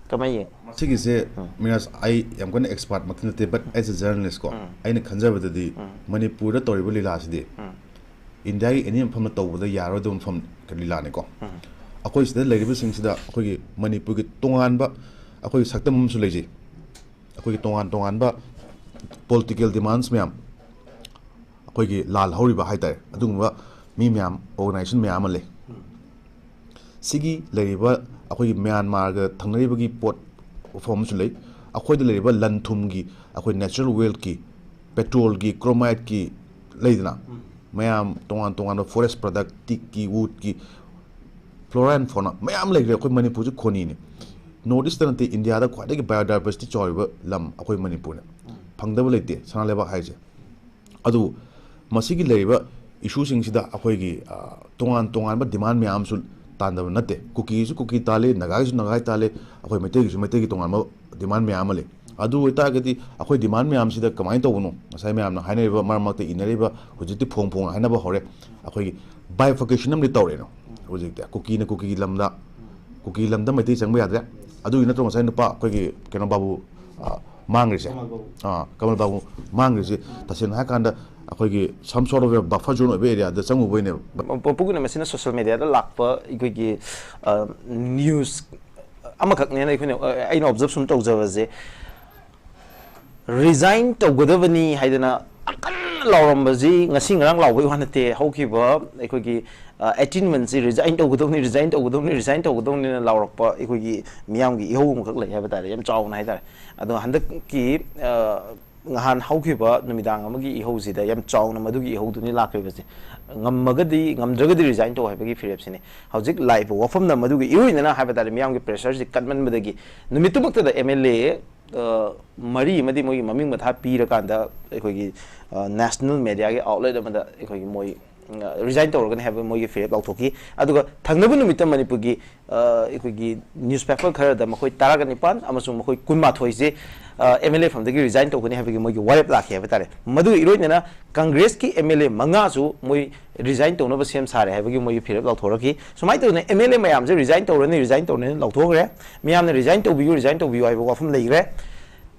ꯀꯃꯥꯏꯅ ꯌꯦꯡꯉꯦ? ꯃꯁꯤꯒꯤꯁꯦ, ꯎꯝ꯫ ꯃꯤꯔꯥꯖ, ꯑꯩ ꯌꯥꯝ ꯀꯟꯅ expert ꯃꯛꯇꯤ ꯅꯠꯇꯦ, but as a journalist ꯀꯣ, ꯎꯝ꯫ ꯑꯩꯅ ꯈꯟꯖꯕꯗꯗꯤ, ꯎꯝ꯫ ꯃꯅꯤꯄꯨꯔꯗ ꯇꯧꯔꯤꯕ ꯂꯤꯂꯥꯁꯤꯗꯤ, ꯎꯝ꯫ ꯏꯟꯗꯤꯌꯥꯒꯤ any ꯃꯐꯝꯗ ꯇꯧꯕꯗ ꯌꯥꯔꯣꯏꯗꯕ ꯃꯐꯝ ꯂꯤꯂꯥꯅꯤꯀꯣ꯫ ꯎꯝ꯫ ꯑꯩꯈꯣꯏ ꯁꯤꯗ ꯂꯩꯔꯤꯕꯁꯤꯡꯁꯤꯗ ꯑꯩꯈꯣꯏꯒꯤ ꯃꯅꯤꯄꯨꯔꯒꯤ ꯇꯣꯉꯥꯟꯕ ꯑꯩꯈꯣꯏꯒꯤ ꯁꯛꯇꯝ ꯑꯃꯁꯨ ꯂꯩꯖꯩ꯫ ꯑꯩꯈꯣꯏꯒꯤ ꯇꯣꯉꯥꯟ ꯇꯣꯉꯥꯟꯕ political demands ꯃꯌꯥꯝ, ꯑꯩꯈꯣꯏꯒꯤ ꯂꯥꯜ ꯍꯧꯔꯤꯕ ꯍꯥꯏꯇꯥꯔꯦ, ꯑꯗꯨꯒꯨꯝꯕ ꯃꯤ ꯃꯌꯥꯝ, organization ꯃꯌꯥꯝ ꯑꯃ ꯂꯩ꯫ ꯁꯤꯒꯤ ꯂꯩꯔꯤꯕ ꯑꯩꯈꯣꯏꯒꯤ ꯃ꯭ꯌꯥꯟꯃꯥꯔꯒ ꯊꯪꯅꯔꯤꯕꯒꯤ ꯄꯣꯠ, ꯋꯥꯐꯝ ꯑꯃꯁꯨ ꯂꯩ꯫ ꯑꯩꯈꯣꯏꯗ ꯂꯩꯔꯤꯕ ꯂꯟ ꯊꯨꯝꯒꯤ, ꯑꯩꯈꯣꯏ natural wealthꯀꯤ, petrolꯒꯤ, chromateꯀꯤ, ꯂꯩꯗꯅ, ꯃꯌꯥꯝ ꯇꯣꯉꯥꯟ ꯇꯣꯉꯥꯟꯕ forest product, teakꯀꯤ, woodꯀꯤ, flora and fauna ꯃꯌꯥꯝ ꯂꯩꯈ꯭ꯔꯦ꯫ ꯑꯩꯈꯣꯏ ꯃꯅꯤꯄꯨꯔꯁꯤ ꯈꯣꯅꯤꯅꯤ꯫ North Eastꯇ ꯅꯠꯇꯦ, ꯏꯟꯗꯤꯌꯥꯗ ꯈ꯭ꯋꯥꯏꯗꯒꯤ biodiversity ꯆꯥꯎꯔꯤꯕ ꯂꯝ ꯑꯩꯈꯣꯏ ꯃꯅꯤꯄꯨꯔꯅꯤ꯫ ꯐꯪꯗꯕ ꯂꯩꯇꯦ ꯁꯅꯥ ꯂꯩꯕꯥꯛ ꯍꯥꯏꯁꯦ꯫ ꯑꯗꯨꯕꯨ ꯃꯁꯤꯒꯤ ꯂꯩꯔꯤꯕ issueꯁꯤꯡꯁꯤꯗ ꯑꯩꯈꯣꯏꯒꯤ, ꯑ, ꯇꯣꯉꯥꯟ ꯇꯣꯉꯥꯟꯕ demand ꯃꯌꯥꯝ ꯑꯃꯁꯨ ꯇꯥꯟꯗꯕ ꯅꯠꯇꯦ꯫ ꯀꯨꯀꯤꯒꯤꯁꯨ ꯀꯨꯀꯤ ꯇꯥꯜꯂꯤ, ꯅꯥꯒꯥꯒꯤꯁꯨ ꯅꯥꯒꯥꯒꯤ ꯇꯥꯜꯂꯤ, ꯑꯩꯈꯣꯏ ꯃꯩꯇꯩꯒꯤꯁꯨ ꯃꯩꯇꯩꯒꯤ ꯇꯣꯉꯥꯟꯕ demand ꯃꯌꯥꯝ ꯑꯃ ꯂꯩ꯫ ꯑꯗꯨ ꯑꯣꯏꯇꯥꯔꯒꯗꯤ ꯑꯩꯈꯣꯏ demand ꯃꯌꯥꯝꯁꯤꯗ ꯀꯃꯥꯏꯅ ꯇꯧꯕꯅꯣ? ꯉꯁꯥꯏ ꯃꯌꯥꯝꯅ ꯍꯥꯏꯅꯔꯤꯕ, ꯃꯔꯛ ꯃꯔꯛꯇ ꯏꯅꯔꯤꯕ, ꯍꯧꯖꯤꯛꯇꯤ ꯐꯣꯡ ꯐꯣꯡꯅ ꯍꯥꯏꯅꯕ ꯍꯧꯔꯦ꯫ ꯑꯩꯈꯣꯏꯒꯤ bifurcation ꯑꯃꯗꯤ ꯇꯧꯔꯦꯅꯣ ꯍꯧꯖꯤꯛꯇꯤ꯫ ꯀꯨꯀꯤꯅ ꯀꯨꯀꯤꯒꯤ ꯂꯝꯗ, ꯀꯨꯀꯤ ꯂꯝꯗ ꯃꯩꯇꯩ ꯆꯪꯕ ꯌꯥꯗ꯭ꯔꯦ꯫ ꯑꯗꯨꯒꯤ ꯅꯠꯇ꯭ꯔꯣ ꯉꯁꯥꯏ ꯅꯨꯄꯥ ꯑꯩꯈꯣꯏꯒꯤ ꯀꯩꯅꯣ ꯕꯥꯕꯨ, ꯑ, ꯃꯥꯡꯈ꯭ꯔꯤꯁꯦ? ꯀꯃꯜ ꯕꯥꯕꯨ꯫ ꯑꯥ, ꯀꯃꯜ ꯕꯥꯕꯨ ꯃꯥꯡꯈ꯭ꯔꯤꯁꯦ꯫ ꯇꯁꯦꯡꯅ ꯍꯥꯏꯔꯀꯥꯟꯗ ꯑꯩꯈꯣꯏꯒꯤ some sort of a buffer zone ꯑꯣꯏꯕ areaꯗ ꯆꯪꯉꯨꯕꯩꯅꯦꯕ꯫ ꯃ-, ꯃꯄꯨꯒꯤꯅ ꯃꯁꯤꯅ social mediaꯗ ꯂꯥꯛꯄ ꯑꯩꯈꯣꯏꯒꯤ, ꯑ, news ꯑꯃꯈꯛꯅꯦꯅ ꯑꯩꯈꯣꯏꯅ, ꯑ, ꯑꯩꯅ observe ꯁꯨꯝ ꯇꯧꯖꯕꯁꯦ, resign ꯇꯧꯒꯗꯕꯅꯤ ꯍꯥꯏꯗꯅ ꯑꯀꯟꯅ ꯂꯥꯎꯔꯝꯕꯁꯤ ꯉꯁꯤ ꯉꯔꯥꯡ ꯂꯥꯎꯕꯩ ꯋꯥ ꯅꯠꯇꯦ꯫ ꯍꯧꯈꯤꯕ ꯑꯩꯈꯣꯏꯒꯤ, ꯑ, eighteen monthsꯁꯤ resign ꯇꯧꯒꯗꯕꯅꯤ, resign ꯇꯧꯒꯗꯕꯅꯤ, resign ꯇꯧꯒꯗꯕꯅꯤꯅ ꯂꯥꯎꯔꯛꯄ ꯑꯩꯈꯣꯏꯒꯤ ꯃꯤꯌꯥꯝꯒꯤ ꯏꯍꯧ ꯑꯃꯈꯛ ꯂꯩ ꯍꯥꯏꯕ ꯇꯥꯔꯦ, ꯌꯥꯝ ꯆꯥꯎꯅ ꯍꯥꯏ ꯇꯥꯔꯦ꯫ ꯑꯗꯣ ꯍꯟꯗꯛꯀꯤ, ꯑ, ꯅꯍꯥꯟ ꯍꯧꯈꯤꯕ ꯅꯨꯃꯤꯗꯥꯡ ꯑꯃꯒꯤ ꯏꯍꯧꯁꯤꯗ ꯌꯥꯝ ꯆꯥꯎꯅ ꯃꯗꯨꯒꯤ ꯏꯍꯧꯗꯨꯅꯤ ꯂꯥꯛꯈ꯭ꯔꯤꯕꯁꯦ꯫ ꯉꯝꯃꯒꯗꯤ, ꯉꯝꯗ꯭ꯔꯒꯗꯤ resign ꯇꯧ ꯍꯥꯏꯕꯒꯤ ꯐꯤꯔꯦꯞꯁꯤꯅꯤ꯫ ꯍꯧꯖꯤꯛ ꯂꯥꯛꯏꯕ ꯋꯥꯐꯝꯅ ꯃꯗꯨꯒꯤ ꯏꯔꯣꯏꯅꯅ ꯍꯥꯏꯕ ꯇꯥꯔꯦ, ꯃꯤꯌꯥꯝꯒꯤ pressureꯁꯤ ꯀꯟꯃꯟꯕꯗꯒꯤ ꯅꯨꯃꯤꯠꯇꯨꯃꯛꯇꯗ MLA, ꯑ, ꯃꯔꯤ ꯑꯃꯗꯤ ꯃꯣꯏꯒꯤ ꯃꯃꯤꯡ ꯃꯊꯥ ꯄꯤꯔꯀꯥꯟꯗ ꯑꯩꯈꯣꯏꯒꯤ, ꯑ, national mediaꯒꯤ outlet ꯑꯃꯗ ꯑꯩꯈꯣꯏꯒꯤ ꯃꯣꯏ, ꯑ, resign ꯇꯧꯔꯒꯅꯤ ꯍꯥꯏꯕ ꯃꯣꯏꯒꯤ ꯐꯤꯔꯦꯞ ꯂꯥꯎꯊꯣꯛꯈꯤ꯫ ꯑꯗꯨꯒ ꯊꯪꯅꯕ ꯅꯨꯃꯤꯠꯇ ꯃꯅꯤꯄꯨꯔꯒꯤ, ꯑ, ꯑꯩꯈꯣꯏꯒꯤ newspaper ꯈꯔꯗ ꯃꯈꯣꯏ ꯇꯔꯥꯒ ꯅꯤꯄꯥꯟ ꯑꯃꯁꯨꯡ ꯃꯈꯣꯏ ꯀꯨꯟꯃꯥꯊꯣꯏꯁꯦ, ꯑ, MLA ꯐꯝꯗꯒꯤ resign ꯇꯧꯒꯅꯤ ꯍꯥꯏꯕꯒꯤ ꯃꯣꯏꯒꯤ ꯋꯥꯔꯦꯞ ꯂꯥꯛꯈꯤ ꯍꯥꯏꯕ ꯇꯥꯔꯦ꯫ ꯃꯗꯨꯒ ꯏꯔꯣꯏꯅꯅ ꯀꯪꯒ꯭ꯔꯦꯁꯀꯤ MLA ꯃꯉꯥꯁꯨ ꯃꯣꯏ resign ꯇꯧꯅꯕ ꯁꯦꯝ ꯁꯥꯔꯦ ꯍꯥꯏꯕꯒꯤ ꯃꯣꯏꯒꯤ ꯐꯤꯔꯦꯞ ꯂꯥꯎꯊꯣꯔꯛꯈꯤ꯫ ꯁꯨꯃꯥꯏꯅ ꯇꯧꯗꯅ MLA ꯃꯌꯥꯝꯁꯦ resign ꯇꯧꯔꯅꯤ, resign ꯇꯧꯔꯅꯤ ꯂꯥꯎꯊꯣꯛꯈ꯭ꯔꯦ꯫ ꯃꯤꯌꯥꯝꯅ resign ꯇꯧꯕꯤꯌꯨ, resign ꯇꯧꯕꯤꯌꯨ ꯍꯥꯏꯕ ꯋꯥꯐꯝ ꯂꯩꯈ꯭ꯔꯦ꯫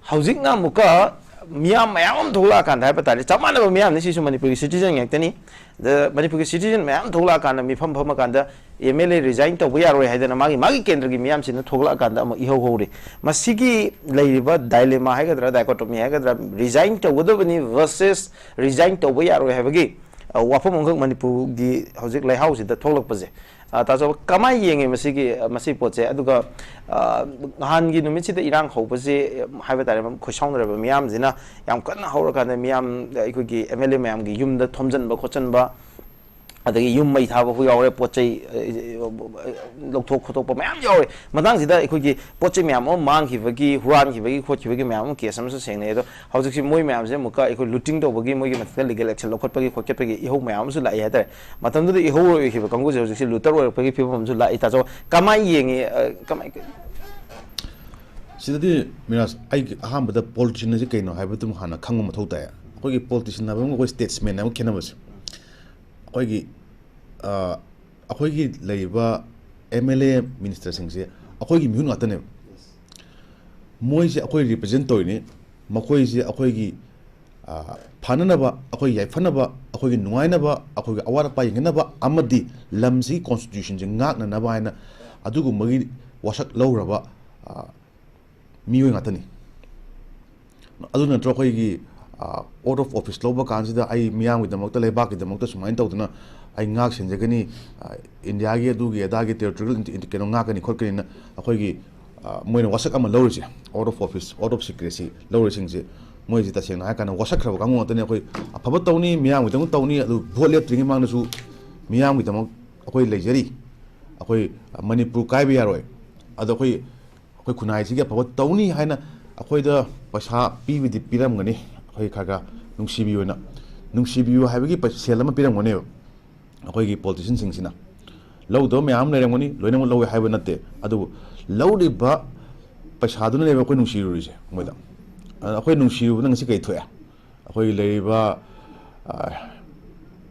ꯍꯧꯖꯤꯛꯅ ꯑꯃꯨꯛꯀ ꯃꯤꯌꯥꯝ ꯃꯌꯥꯝ ꯑꯃ ꯊꯣꯛꯂꯛꯑꯀꯥꯟꯗ ꯍꯥꯏꯕ ꯇꯥꯔꯦ, ꯆꯞ ꯃꯥꯟꯅꯕ ꯃꯤꯌꯥꯝꯅꯤ, ꯁꯤꯁꯨ ꯃꯅꯤꯄꯨꯔꯒꯤ citizen ꯉꯥꯛꯇꯅꯤ꯫ ꯑꯗ ꯃꯅꯤꯄꯨꯔꯒꯤ citizen ꯃꯌꯥꯝ ꯊꯣꯛꯂꯛꯑꯀꯥꯟꯗ, ꯃꯤꯐꯝ ꯐꯝꯃꯀꯥꯟꯗ MLA resign ꯇꯧꯕ ꯌꯥꯔꯣꯏ ꯍꯥꯏꯗꯅ ꯃꯥꯒꯤ, ꯃꯥꯒꯤ ꯀꯦꯟꯗ꯭ꯔꯒꯤ ꯃꯤꯌꯥꯝꯁꯤꯅ ꯊꯣꯛꯂꯛꯑꯀꯥꯟꯗ ꯑꯃꯨꯛ ꯏꯍꯧ ꯍꯧꯔꯤ꯫ ꯃꯁꯤꯒꯤ ꯂꯩꯔꯤꯕ dilemma ꯍꯥꯏꯒꯗ꯭ꯔꯥ, dichotomy ꯍꯥꯏꯒꯗ꯭ꯔꯥ, resign ꯇꯧꯒꯗꯕꯅꯤ versus resign ꯇꯧꯕ ꯌꯥꯔꯣꯏ ꯍꯥꯏꯕꯒꯤ ꯑ, ꯋꯥꯐꯝ ꯑꯃꯈꯛ ꯃꯅꯤꯄꯨꯔꯒꯤ ꯍꯧꯖꯤꯛ ꯂꯩꯍꯥꯎꯁꯤꯗ ꯊꯣꯛꯂꯛꯄꯁꯦ, ꯑ, ꯇꯥ ꯆꯥꯎꯕ ꯀꯃꯥꯏꯅ ꯌꯦꯡꯉꯦ ꯃꯁꯤꯒꯤ, ꯃꯁꯤ ꯄꯣꯠꯁꯦ? ꯑꯗꯨꯒ, ꯑ, ꯅꯍꯥꯟꯒꯤ ꯅꯨꯃꯤꯠꯁꯤꯗ ꯏꯔꯥꯡ ꯍꯧꯕꯁꯦ, ꯍꯥꯏꯕ ꯇꯥꯔꯦ, ꯑꯩꯈꯣꯏ ꯁꯥꯎꯅꯔꯕ ꯃꯤꯌꯥꯝꯁꯤꯅ ꯌꯥꯝ ꯀꯟꯅ ꯍꯧꯔꯀꯥꯟꯗ ꯃꯤꯌꯥꯝ, ꯑꯩꯈꯣꯏꯒꯤ ꯑꯦꯝ ꯑꯦꯜ ꯑꯦ ꯃꯌꯥꯝꯒꯤ ꯌꯨꯝꯗ ꯊꯣꯝꯖꯤꯟꯕ ꯈꯣꯠꯆꯟꯕ, ꯑꯗꯒꯤ ꯌꯨꯝ ꯃꯩ ꯊꯥꯕ ꯐꯥꯎ ꯌꯥꯎꯔꯦ, ꯄꯣꯠ ꯆꯩ, ꯑ, ꯂꯧꯊꯣꯛ ꯈꯣꯠꯇꯣꯛꯄ ꯃꯌꯥꯝ ꯌꯥꯎꯔꯦ꯫ ꯃꯇꯥꯡꯁꯤꯗ ꯑꯩꯈꯣꯏꯒꯤ ꯄꯣꯠ ꯆꯩ ꯃꯌꯥꯝ ꯑꯃ ꯃꯥꯡꯈꯤꯕꯒꯤ, ꯍꯨꯔꯥꯟꯈꯤꯕꯒꯤ ꯈꯣꯠꯈꯤꯕꯒꯤ ꯃꯌꯥꯝ ꯑꯃ ꯀꯦꯁ ꯑꯃꯁꯨ ꯊꯦꯡꯅꯩ꯫ ꯑꯗꯣ ꯍꯧꯖꯤꯛꯁꯤ ꯃꯣꯏ ꯃꯌꯥꯝꯁꯦ ꯑꯃꯨꯛꯀ ꯑꯩꯈꯣꯏ ꯂꯨꯇꯤꯡ ꯇꯧꯕꯒꯤ, ꯃꯣꯏꯒꯤ ꯃꯊꯛꯇ ꯂꯤꯒꯦꯜ ꯑꯦꯛꯁꯟ ꯂꯧꯈꯠꯄꯒꯤ ꯈꯣꯠꯈꯠꯄꯒꯤ ꯏꯍꯧ ꯃꯌꯥꯝ ꯑꯃꯁꯨ ꯂꯥꯛꯏ ꯍꯥꯏꯇꯥꯔꯦ꯫ ꯃꯇꯝꯗꯨꯗ ꯏꯍꯧ ꯑꯣꯏꯈꯤꯕ ꯀꯥꯡꯕꯨꯁꯦ ꯍꯧꯖꯤꯛꯁꯤ ꯂꯨꯇꯔ ꯑꯣꯏꯔꯛꯄꯒꯤ ꯐꯤꯕꯝ ꯑꯃꯁꯨ ꯂꯥꯛꯏ꯫ ꯇꯥ ꯆꯥꯎꯕ ꯀꯃꯥꯏꯅ ꯌꯦꯡꯉꯤ? ꯑ, ꯀꯃꯥꯏ- ꯁꯤꯗꯗꯤ ꯃꯤꯔꯥꯖ, ꯑꯩꯒꯤ ꯑꯍꯥꯟꯕꯗ ꯄꯣꯂꯤꯇꯤꯁꯤꯌꯟ ꯑꯁꯤ ꯀꯩꯅꯣ ꯍꯥꯏꯕꯗꯨ ꯍꯥꯟꯅ ꯈꯪꯕ ꯃꯊꯧ ꯇꯥꯏ꯫ ꯑꯩꯈꯣꯏꯒꯤ ꯄꯣꯂꯤꯇꯤꯁꯤꯌꯟ ꯍꯥꯏꯕ ꯑꯃꯒ ꯑꯩꯈꯣꯏ ꯁ꯭ꯇꯦꯠꯁꯃꯦꯟ ꯍꯥꯏꯕ ꯈꯦꯠꯅꯕꯁꯦ, ꯑꯩꯈꯣꯏꯒꯤ, ꯑ, ꯑꯩꯈꯣꯏꯒꯤ ꯂꯩꯔꯤꯕ ꯑꯦꯝ ꯑꯦꯜ ꯑꯦ ꯃꯤꯅꯤꯁꯇꯔꯁꯤꯡꯁꯦ ꯑꯩꯈꯣꯏꯒꯤ ꯃꯤꯍꯨꯠ ꯉꯥꯛꯇꯅꯦꯕ꯫ ꯃꯣꯏꯁꯦ ꯑꯩꯈꯣꯏ ꯔꯤꯄ꯭ꯔꯖꯦꯟ ꯇꯧꯔꯤꯅꯤ꯫ ꯃꯈꯣꯏꯁꯦ ꯑꯩꯈꯣꯏꯒꯤ, ꯑ, ꯐꯅꯅꯕ, ꯑꯩꯈꯣꯏ ꯌꯥꯏꯐꯅꯕ, ꯑꯩꯈꯣꯏꯒꯤ ꯅꯨꯡꯉꯥꯏꯅꯕ, ꯑꯩꯈꯣꯏꯒꯤ ꯑꯋꯥꯠ ꯑꯄꯥ ꯌꯦꯡꯅꯅꯕ ꯑꯃꯗꯤ ꯂꯝꯁꯤꯒꯤ ꯀꯣꯟꯁꯇꯤꯇ꯭ꯌꯨꯁꯟꯁꯦ ꯉꯥꯛꯅꯅꯕ ꯍꯥꯏꯅ ꯑꯗꯨꯒꯨꯝꯕꯒꯤ ꯋꯥꯁꯛ ꯂꯧꯈ꯭ꯔꯕ, ꯑ, ꯃꯤꯑꯣꯏ ꯉꯥꯛꯇꯅꯤ꯫ ꯑꯗꯨ ꯅꯠꯇ꯭ꯔꯣ ꯑꯩꯈꯣꯏꯒꯤ, ꯑ, oath of office ꯂꯧꯕ ꯀꯥꯟꯁꯤꯗ ꯑꯩ ꯃꯤꯌꯥꯝꯒꯤꯗꯃꯛꯇ, ꯂꯩꯕꯥꯛꯀꯤꯗꯃꯛꯇ ꯁꯨꯃꯥꯏꯅ ꯇꯧꯗꯅ ꯑꯩ ꯉꯥꯛ ꯁꯦꯟꯖꯒꯅꯤ, ꯑ, ꯏꯟꯗꯤꯌꯥꯒꯤ ꯑꯗꯨꯒꯤ ꯑꯗꯥꯒꯤ territorial ꯏꯟꯇꯤ-, ꯏꯟꯇꯤ-, ꯀꯩꯅꯣ ꯉꯥꯛꯀꯅꯤ ꯈꯣꯠꯀꯅꯤꯅ ꯑꯩꯈꯣꯏꯒꯤ, ꯑ, ꯃꯣꯏꯅ ꯋꯥꯁꯛ ꯑꯃ ꯂꯧꯔꯤꯁꯦ, oath of office, oath of secrecy ꯂꯧꯔꯤꯁꯤꯡꯁꯦ, ꯃꯣꯏꯁꯤ ꯇꯁꯦꯡꯅ ꯍꯥꯏꯔ ꯀꯥꯟꯗ ꯋꯥꯁꯛꯈ꯭ꯔꯕ ꯀꯥꯡꯕꯨ ꯉꯥꯛꯇꯅꯤ꯫ ꯑꯩꯈꯣꯏ ꯑꯐꯕ ꯇꯧꯅꯤ, ꯃꯤꯌꯥꯝꯒꯤꯗꯃꯛ ꯇꯧꯅꯤ, ꯑꯗꯨ ꯚꯣꯠ ꯂꯦꯞꯇ꯭ꯔꯤꯉꯩ ꯃꯃꯥꯡꯗꯁꯨ ꯃꯤꯌꯥꯝꯒꯤꯗꯃꯛ ꯑꯩꯈꯣꯏ ꯂꯩꯖꯔꯤ, ꯑꯩꯈꯣꯏ ꯃꯅꯤꯄꯨꯔ ꯀꯥꯏꯕ ꯌꯥꯔꯣꯏ, ꯑꯗꯣ ꯑꯩꯈꯣꯏ ꯑꯩꯈꯣꯏ ꯈꯨꯟꯅꯥꯏꯁꯤꯒꯤ ꯑꯐꯕ ꯇꯧꯅꯤ ꯍꯥꯏꯅ ꯑꯩꯈꯣꯏꯗ ꯄꯩꯁꯥ ꯄꯤꯕꯗꯤ ꯄꯤꯔꯝꯒꯅꯤ꯫ ꯑꯩꯈꯣꯏ ꯈꯔ ꯈꯔ ꯅꯨꯡꯁꯤꯕꯤꯌꯨꯅ, ꯅꯨꯡꯁꯤꯕꯤꯌꯨ ꯍꯥꯏꯕꯒꯤ ꯄꯩ-, ꯁꯦꯜ ꯑꯃ ꯄꯤꯔꯝꯒꯅꯦꯕ꯫ ꯑꯩꯈꯣꯏꯒꯤ ꯄꯣꯂꯤꯇꯤꯁꯤꯌꯟꯁꯤꯡꯁꯤꯅ ꯂꯧꯗꯕ ꯃꯌꯥꯝ ꯑꯃ ꯂꯩꯔꯝꯒꯅꯤ, ꯂꯣꯏꯅꯃꯛ ꯂꯧꯋꯦ ꯍꯥꯏꯕ ꯅꯠꯇꯦ, ꯑꯗꯨꯕꯨ ꯂꯧꯔꯤꯕ ꯄꯩꯁꯥꯗꯨꯅꯅꯦꯕ ꯑꯩꯈꯣꯏ ꯅꯨꯡꯁꯤꯔꯨꯔꯤꯁꯦ ꯃꯣꯏꯗ꯫ ꯑꯗ ꯑꯩꯈꯣꯏ ꯅꯨꯡꯁꯤꯔꯨꯕꯅ ꯉꯁꯤ ꯀꯔꯤ ꯊꯣꯛꯑꯦ? ꯑꯩꯈꯣꯏꯒꯤ ꯂꯩꯔꯤꯕ, ꯑ,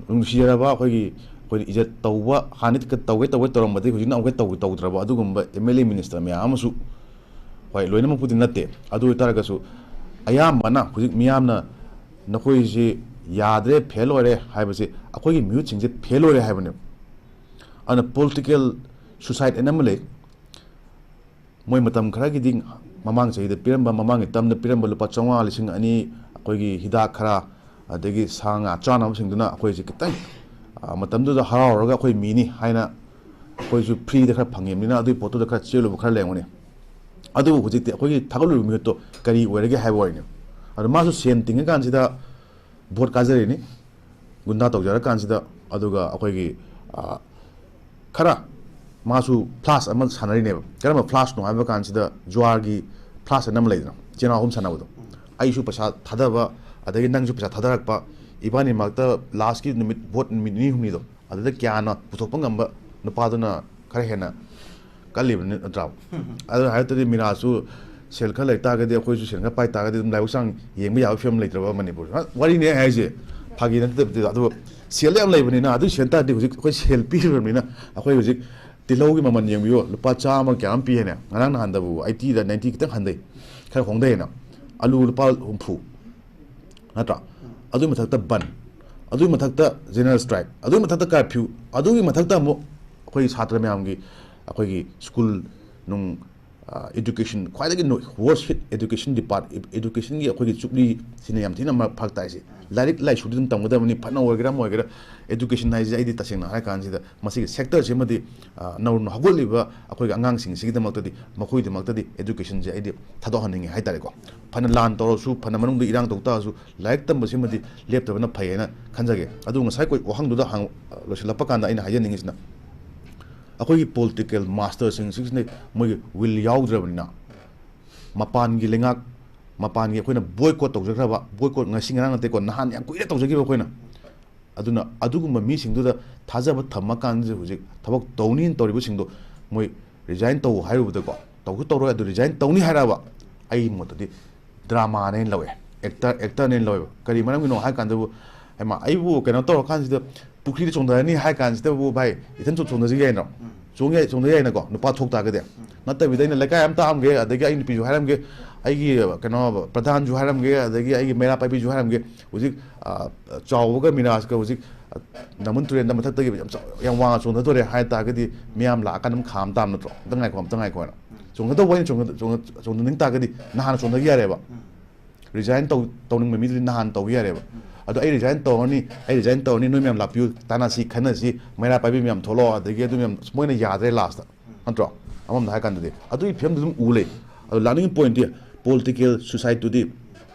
ꯅꯨꯡꯁꯤꯖꯔꯕ ꯑꯩꯈꯣꯏꯒꯤ, ꯑꯩꯈꯣꯏꯅ ꯏꯖꯠ ꯇꯧꯕ, ꯍꯥꯟꯅꯗꯤ ꯇꯧꯒꯦ ꯇꯧꯒꯦ ꯇꯧꯔꯝꯕꯗꯒꯤ ꯍꯧꯖꯤꯛꯅ ꯑꯃꯨꯛꯀ ꯇꯧꯒꯦ ꯇꯧꯗ꯭ꯔꯕ ꯑꯗꯨꯒꯨꯝꯕ ꯑꯦꯝ ꯑꯦꯜ ꯑꯦ ꯃꯤꯅꯤꯁꯇꯔ ꯃꯌꯥꯝ ꯑꯃꯁꯨ, ꯍꯣꯏ, ꯂꯣꯏꯅꯃꯛꯄꯨꯗꯤ ꯅꯠꯇꯦ, ꯑꯗꯨ ꯑꯣꯏꯇꯥꯔꯒꯁꯨ ꯑꯌꯥꯝꯕꯅ ꯍꯧꯖꯤꯛ ꯃꯤꯌꯥꯝꯅ ꯅꯈꯣꯏꯁꯤ ꯌꯥꯗ꯭ꯔꯦ, ꯐꯦꯜ ꯑꯣꯏꯔꯦ ꯍꯥꯏꯕꯁꯤ ꯑꯩꯈꯣꯏꯒꯤ ꯃꯤꯍꯨꯠꯁꯤꯡꯁꯦ ꯐꯦꯜ ꯑꯣꯏꯔꯦ ꯍꯥꯏꯕꯅꯦꯕ꯫ ꯑꯗꯨꯅ ꯄꯣꯂꯤꯇꯤꯀꯦꯜ ꯁꯨꯏꯁꯥꯏꯠ ꯑꯅ ꯑꯃ ꯂꯩ꯫ ꯃꯣꯏ ꯃꯇꯝ ꯈꯔꯒꯤꯗꯤ ꯃꯃꯥꯡ ꯆꯍꯤꯗ ꯄꯤꯔꯝꯕ, ꯃꯃꯥꯡꯒꯤ ꯇꯔꯝꯗ ꯄꯤꯔꯝꯕ ꯂꯨꯄꯥ ꯆꯥꯝꯃꯉꯥ, ꯂꯤꯁꯤꯡ ꯑꯅꯤ, ꯑꯩꯈꯣꯏꯒꯤ ꯍꯤꯗꯥꯛ ꯈꯔ, ꯑꯗꯒꯤ ꯁꯥ ꯉꯥ ꯆꯥꯅꯕꯁꯤꯡꯗꯨꯅ ꯑꯩꯈꯣꯏꯁꯦ ꯈꯤꯇꯪ, ꯑ, ꯃꯇꯝꯗꯨꯗ ꯍꯔꯥꯎꯔꯒ ꯑꯩꯈꯣꯏ ꯃꯤꯅꯤ ꯍꯥꯏꯅ ꯑꯩꯈꯣꯏꯁꯨ ꯐ꯭ꯔꯤꯗ ꯈꯔ ꯐꯪꯉꯤꯕꯅꯤꯅ ꯑꯗꯨꯒꯤ ꯄꯣꯠꯇꯨꯗ ꯈꯔ ꯆꯦꯜꯂꯨꯕ ꯈꯔ ꯂꯩꯔꯝꯒꯅꯤ꯫ ꯑꯗꯨꯕꯨ ꯍꯧꯖꯤꯛꯇꯤ ꯑꯩꯈꯣꯏꯒꯤ ꯊꯥꯒꯠꯂꯨꯔꯤꯕ ꯃꯤꯍꯨꯠꯇꯣ ꯀꯔꯤ ꯑꯣꯏꯔꯒꯦ ꯍꯥꯏꯕ ꯑꯣꯏꯔꯅꯤ꯫ ꯑꯗꯣ ꯃꯥꯁꯨ ꯁꯦꯟ ꯇꯤꯡꯉꯀꯥꯟꯁꯤꯗ ꯚꯣꯠ ꯀꯥꯖꯔꯤꯅꯤ, ꯒꯨꯟꯗꯥ ꯇꯧꯖꯔꯀꯥꯟꯁꯤꯗ꯫ ꯑꯗꯨꯒ ꯑꯩꯈꯣꯏꯒꯤ, ꯑ, ꯈꯔ ꯃꯥꯁꯨ ꯐ꯭ꯂꯥꯁ ꯑꯃ ꯁꯥꯟꯅꯔꯤꯅꯦꯕ꯫ ꯀꯔꯝꯕ ꯐ꯭ꯂꯥꯁꯅꯣ ꯍꯥꯏꯕ ꯀꯥꯟꯁꯤꯗ ꯖꯨꯋꯥꯔꯒꯤ ꯐ꯭ꯂꯥꯁ ꯍꯥꯏꯅ ꯑꯃ ꯂꯩꯗꯅ, ꯏꯆꯤꯜ ꯏꯅꯥꯎ ꯑꯍꯨꯝ ꯁꯥꯟꯅꯕꯗꯣ꯫ ꯑꯩꯁꯨ ꯄꯩꯁꯥ ꯊꯥꯗꯕ, ꯑꯗꯒꯤ ꯅꯪꯁꯨ ꯄꯩꯁꯥ ꯊꯥꯗꯔꯛꯄ, ꯏꯕꯥꯅꯤ ꯃꯔꯛꯇ ꯂꯥꯁꯀꯤ ꯅꯨꯃꯤꯠ, ꯚꯣꯠ ꯅꯨꯃꯤꯠ ꯅꯤꯅꯤ ꯍꯨꯝꯅꯤꯗꯣ, ꯑꯗꯨꯗ ꯀꯌꯥꯅ ꯄꯨꯊꯣꯛꯄ ꯉꯝꯕ ꯅꯨꯄꯥꯗꯨꯅ ꯈꯔ ꯍꯦꯟꯅ ꯀꯜꯂꯤꯕ ꯅꯠꯇ꯭ꯔꯥ? ꯑꯗꯨ ꯍꯥꯏꯔꯛꯇꯗꯤ ꯃꯤꯔꯥꯁꯨ ꯁꯦꯜ ꯈꯔ ꯂꯩ ꯇꯥꯔꯒꯗꯤ, ꯑꯩꯈꯣꯏꯁꯨ ꯁꯦꯜ ꯈꯔ ꯄꯥꯏ ꯇꯥꯔꯒꯗꯤ ꯑꯗꯨꯝ ꯂꯥꯏꯕꯛ ꯆꯥꯡ ꯌꯦꯡꯕ ꯌꯥꯕ ꯐꯤꯕꯝ ꯂꯩꯇ꯭ꯔꯕ ꯃꯅꯤꯄꯨꯔ꯫ ꯍ, ꯋꯥꯔꯤꯅꯦ ꯑꯩ ꯍꯥꯏꯁꯦ, ꯐꯥꯒꯤ ꯅꯠꯇꯕꯗꯨꯗ꯫ ꯑꯗꯨꯒ ꯁꯦꯜ ꯌꯥꯝ ꯂꯩꯕꯅꯤꯅ, ꯑꯗꯨ ꯁꯦꯜ ꯇꯥꯔꯗꯤ ꯍꯧꯖꯤꯛ ꯑꯩꯈꯣꯏ ꯁꯦꯜ ꯄꯤꯔꯕꯅꯤꯅ, ꯑꯩꯈꯣꯏ ꯍꯧꯖꯤꯛ ꯇꯤꯜꯍꯧꯒꯤ ꯃꯃꯜ ꯌꯦꯡꯕꯤꯌꯣ, ꯂꯨꯄꯥ ꯆꯥꯝꯃ ꯀꯌꯥ ꯑꯃ ꯄꯤ ꯍꯥꯏꯅꯦ? ꯉꯔꯥꯡ ꯅꯍꯥꯟꯗꯕꯨ ꯑꯩꯠꯇꯤꯗ ꯅꯥꯏꯟꯇꯤ ꯈꯤꯇꯪ ꯍꯟꯊꯩ, ꯈꯔ ꯍꯣꯡꯊꯩ ꯍꯥꯏꯅ꯫ ꯑꯂꯨ ꯂꯨꯄꯥ ꯍꯨꯝꯐꯨ, ꯅꯠꯇ꯭ꯔꯥ? ꯑꯗꯨꯒꯤ ꯃꯊꯛꯇ ꯕꯟ, ꯑꯗꯨꯒꯤ ꯃꯊꯛꯇ ꯖꯦꯅꯔꯦꯜ ꯁ꯭ꯇ꯭ꯔꯥꯏꯛ, ꯑꯗꯨꯒꯤ ꯃꯊꯛꯇ ꯀꯔꯐ꯭ꯌꯨ, ꯑꯗꯨꯒꯤ ꯃꯊꯛꯇ ꯑꯃꯨꯛ ꯑꯩꯈꯣꯏꯒꯤ ꯁꯥꯇ꯭ꯔ ꯃꯌꯥꯝꯒꯤ, ꯑꯩꯈꯣꯏꯒꯤ ꯁ꯭ꯀꯨꯜ ꯅꯨꯡ, ꯑ, ꯏꯗꯨꯀꯦꯁꯟ, ꯈ꯭ꯋꯥꯏꯗꯒꯤ ꯅꯣ-, ꯋꯣꯔꯁ ꯍꯤꯠ ꯏꯗꯨꯀꯦꯁꯟ ꯗꯤꯄꯥꯔꯠ-, ꯏ-, ꯏꯗꯨꯀꯦꯁꯟꯒꯤ ꯑꯩꯈꯣꯏꯒꯤ ꯆꯨꯛꯂꯤ ꯁꯤꯅ ꯌꯥꯝ ꯊꯤꯅ ꯃ-, ꯐꯔꯛ ꯇꯥꯏꯁꯦ꯫ ꯂꯥꯏꯔꯤꯛ ꯂꯥꯏꯁꯨꯗꯤ ꯑꯗꯨꯝ ꯇꯝꯒꯗꯕꯅꯤ, ꯐꯅ ꯑꯣꯏꯒꯦꯔꯥ ꯑꯃ ꯑꯣꯏꯒꯦꯔꯥ꯫ ꯏꯗꯨꯀꯦꯁꯟ ꯍꯥꯏꯁꯦ ꯑꯩꯗꯤ ꯇꯁꯦꯡꯅ ꯍꯥꯏꯔ ꯀꯥꯟꯁꯤꯗ ꯃꯁꯤꯒꯤ ꯁꯦꯛꯇꯔꯁꯤꯃꯗꯤ, ꯑ, ꯅꯧꯅ ꯍꯧꯒꯠꯂꯤꯕ ꯑꯩꯈꯣꯏꯒꯤ ꯑꯉꯥꯡꯁꯤꯡꯁꯤꯒꯤꯗꯃꯛꯇꯗꯤ, ꯃꯈꯣꯏꯒꯤꯗꯃꯛꯇꯗꯤ ꯏꯗꯨꯀꯦꯁꯟꯁꯦ ꯑꯩꯗꯤ ꯊꯥꯗꯣꯛꯍꯟꯅꯤꯡꯉꯤ ꯍꯥꯏꯇꯥꯔꯦꯀꯣ꯫ ꯐꯅ ꯂꯥꯟ ꯇꯧꯔꯁꯨ, ꯐꯅ ꯃꯅꯨꯡꯗ ꯏꯔꯥꯡ ꯇꯧ ꯇꯥꯔꯁꯨ, ꯂꯥꯏꯔꯤꯛ ꯇꯝꯕꯁꯤꯃꯗꯤ ꯂꯦꯞꯇꯕꯅ ꯐꯩ ꯍꯥꯏꯅ ꯈꯟꯖꯒꯦ꯫ ꯑꯗꯨ ꯉꯁꯥꯏ ꯑꯩꯈꯣꯏ ꯋꯥꯍꯪꯗꯨꯗ ꯍꯪ-, ꯂꯣꯏꯁꯤꯜꯂꯛꯄ ꯀꯥꯟꯗ ꯑꯩꯅ ꯍꯥꯏꯖꯅꯤꯡꯉꯤꯁꯤꯅ, ꯑꯩꯈꯣꯏꯒꯤ ꯄꯣꯂꯤꯇꯤꯀꯦꯜ ꯃꯥꯁꯇꯔꯁꯤꯡꯁꯤꯅ ꯃꯣꯏꯒꯤ ꯋꯤꯜ ꯌꯥꯎꯗ꯭ꯔꯕꯅꯤꯅ, ꯃꯄꯥꯟꯒꯤ ꯂꯩꯉꯥꯛ, ꯃꯄꯥꯟꯒꯤ ꯑꯩꯈꯣꯏꯅ ꯕꯣꯏꯀꯣꯠ ꯇꯧꯖꯈ꯭ꯔꯕ, ꯕꯣꯏꯀꯣꯠ ꯉꯁꯤ ꯉꯔꯥꯡ ꯅꯠꯇꯦꯀꯣ, ꯅꯍꯥꯟ ꯌꯥꯝ ꯀꯨꯏꯔꯦ ꯇꯧꯖꯈꯤꯕ ꯑꯩꯈꯣꯏꯅ꯫ ꯑꯗꯨꯅ ꯑꯗꯨꯒꯨꯝꯕ ꯃꯤꯁꯤꯡꯗꯨꯗ ꯊꯥꯖꯕ ꯊꯝꯃꯀꯥꯟꯗ ꯍꯧꯖꯤꯛ ꯊꯕꯛ ꯇꯧꯅꯤꯅ ꯇꯧꯔꯤꯕꯁꯤꯡꯗꯣ ꯃꯣꯏ ꯔꯤꯖꯥꯏꯟ ꯇꯧ ꯍꯥꯏꯔꯨꯕꯗꯀꯣ, ꯇꯧꯁꯨ ꯇꯧꯔꯣꯏ, ꯑꯗꯨ ꯔꯤꯖꯥꯏꯟ ꯇꯧꯅꯤ ꯍꯥꯏꯔꯛꯑꯕ, ꯑꯩꯒꯤ ꯃꯣꯠꯇꯗꯤ ꯗ꯭ꯔꯃꯥꯅꯦꯅ ꯂꯧꯋꯦ, ꯑꯦꯛꯇꯔ, ꯑꯦꯛꯇꯔꯅꯦꯅ ꯂꯧꯋꯦꯕ꯫ ꯀꯔꯤ ꯃꯔꯝꯒꯤꯅꯣ ꯍꯥꯏ ꯀꯥꯟꯗꯕꯨ, ꯍꯩꯃꯥ, ꯑꯩꯕꯨ ꯀꯩꯅꯣ ꯇꯧꯔꯀꯥꯟꯁꯤꯗ ꯄꯨꯈ꯭ꯔꯤꯗ ꯆꯣꯡꯊꯔꯅꯤ ꯍꯥꯏ ꯀꯥꯟꯁꯤꯗꯕꯨ, ꯚꯥꯏ, ꯏꯊꯟ ꯆꯣꯡ-, ꯆꯣꯡꯊꯈꯤ ꯌꯥꯏꯅꯣ? ꯆꯣꯡ ꯌꯥꯏ, ꯆꯣꯡꯊ ꯌꯥꯏꯅꯀꯣ, ꯅꯨꯄꯥ ꯊꯣꯛ ꯇꯥꯔꯒꯗꯤ꯫ ꯅꯠꯇꯕꯤꯗ ꯑꯩꯅ ꯂꯩꯀꯥꯏ ꯑꯃ ꯇꯥꯝꯒꯦ, ꯑꯗꯒꯤ ꯑꯩ ꯅꯨꯄꯤꯁꯨ ꯍꯥꯏꯔꯝꯒꯦ, ꯑꯩꯒꯤ, ꯀꯩꯅꯣ, ꯄ꯭ꯔꯙꯥꯟꯁꯨ ꯍꯥꯏꯔꯝꯒꯦ, ꯑꯗꯒꯤ ꯑꯩꯒꯤ ꯃꯩꯔꯥ ꯄꯥꯏꯕꯤꯁꯨ ꯍꯥꯏꯔꯝꯒꯦ, ꯍꯧꯖꯤꯛ, ꯑ, ꯆꯥꯎꯕꯒ ꯃꯤꯔꯥꯖꯀ ꯍꯧꯖꯤꯛ, ꯑ, ꯅꯝꯕꯨꯜ ꯇꯨꯔꯦꯜꯗ ꯃꯊꯛꯇꯒꯤ ꯌꯥꯝ ꯆꯥꯎ-, ꯌꯥꯝ ꯋꯥꯡꯅ ꯆꯣꯡꯊꯗꯣꯔꯦ ꯍꯥꯏ ꯇꯥꯔꯒꯗꯤ, ꯃꯤꯌꯥꯝ ꯂꯥꯛꯑꯀꯥꯟꯗ ꯑꯗꯨꯝ ꯈꯥꯝ ꯇꯥꯕ ꯅꯠꯇ꯭ꯔꯣ? ꯑꯝꯇ ꯉꯥꯏꯈꯣ, ꯑꯝꯇ ꯉꯥꯏꯈꯣ ꯍꯥꯏꯅ꯫ ꯆꯣꯡꯊꯗꯧꯕ ꯑꯩꯅ ꯆꯣꯡꯊ-, ꯆꯣꯡꯊ-, ꯆꯣꯡꯊꯅꯤꯡ ꯇꯥꯔꯒꯗꯤ ꯅꯍꯥꯟꯅ ꯆꯣꯡꯊꯈꯤ ꯌꯥꯔꯦꯕ꯫ ꯔꯤꯖꯥꯏꯟ ꯇꯧ-, ꯇꯧꯅꯤꯡꯕ ꯃꯤꯗꯨꯗꯤ ꯅꯍꯥꯟ ꯇꯧꯈꯤ ꯌꯥꯔꯦꯕ꯫ ꯑꯗꯣ ꯑꯩ ꯔꯤꯖꯥꯏꯟ ꯇꯧꯔꯅꯤ, ꯑꯩ ꯔꯤꯖꯥꯏꯟ ꯇꯧꯔꯅꯤ, ꯅꯣꯏ ꯃꯌꯥꯝ ꯂꯥꯛꯄꯤꯌꯨ, ꯇꯥꯟꯅꯁꯤ, ꯈꯟꯅꯁꯤ, ꯃꯩꯔꯥ ꯄꯥꯏꯕꯤ ꯃꯌꯥꯝ ꯊꯣꯛꯂꯛꯑꯣ, ꯑꯗꯒꯤ ꯑꯗꯨ ꯃꯌꯥꯝ ꯃꯣꯏꯅ ꯌꯥꯗ꯭ꯔꯦ ꯂꯥꯁꯇ, ꯅꯠꯇ꯭ꯔꯣ? ꯑꯃꯔꯣꯝꯗ ꯍꯥꯏ ꯀꯥꯟꯗꯗꯤ ꯑꯗꯨꯒꯤ ꯐꯤꯕꯝꯗꯨ ꯑꯗꯨꯝ ꯎ ꯂꯩ꯫ ꯑꯗꯣ ꯂꯥꯛꯅꯤꯡꯉꯤ ꯄꯣꯏꯟꯠꯇꯤ, ꯄꯣꯂꯤꯇꯤꯀꯦꯜ ꯁꯨꯏꯁꯥꯏꯗꯇꯨꯗꯤ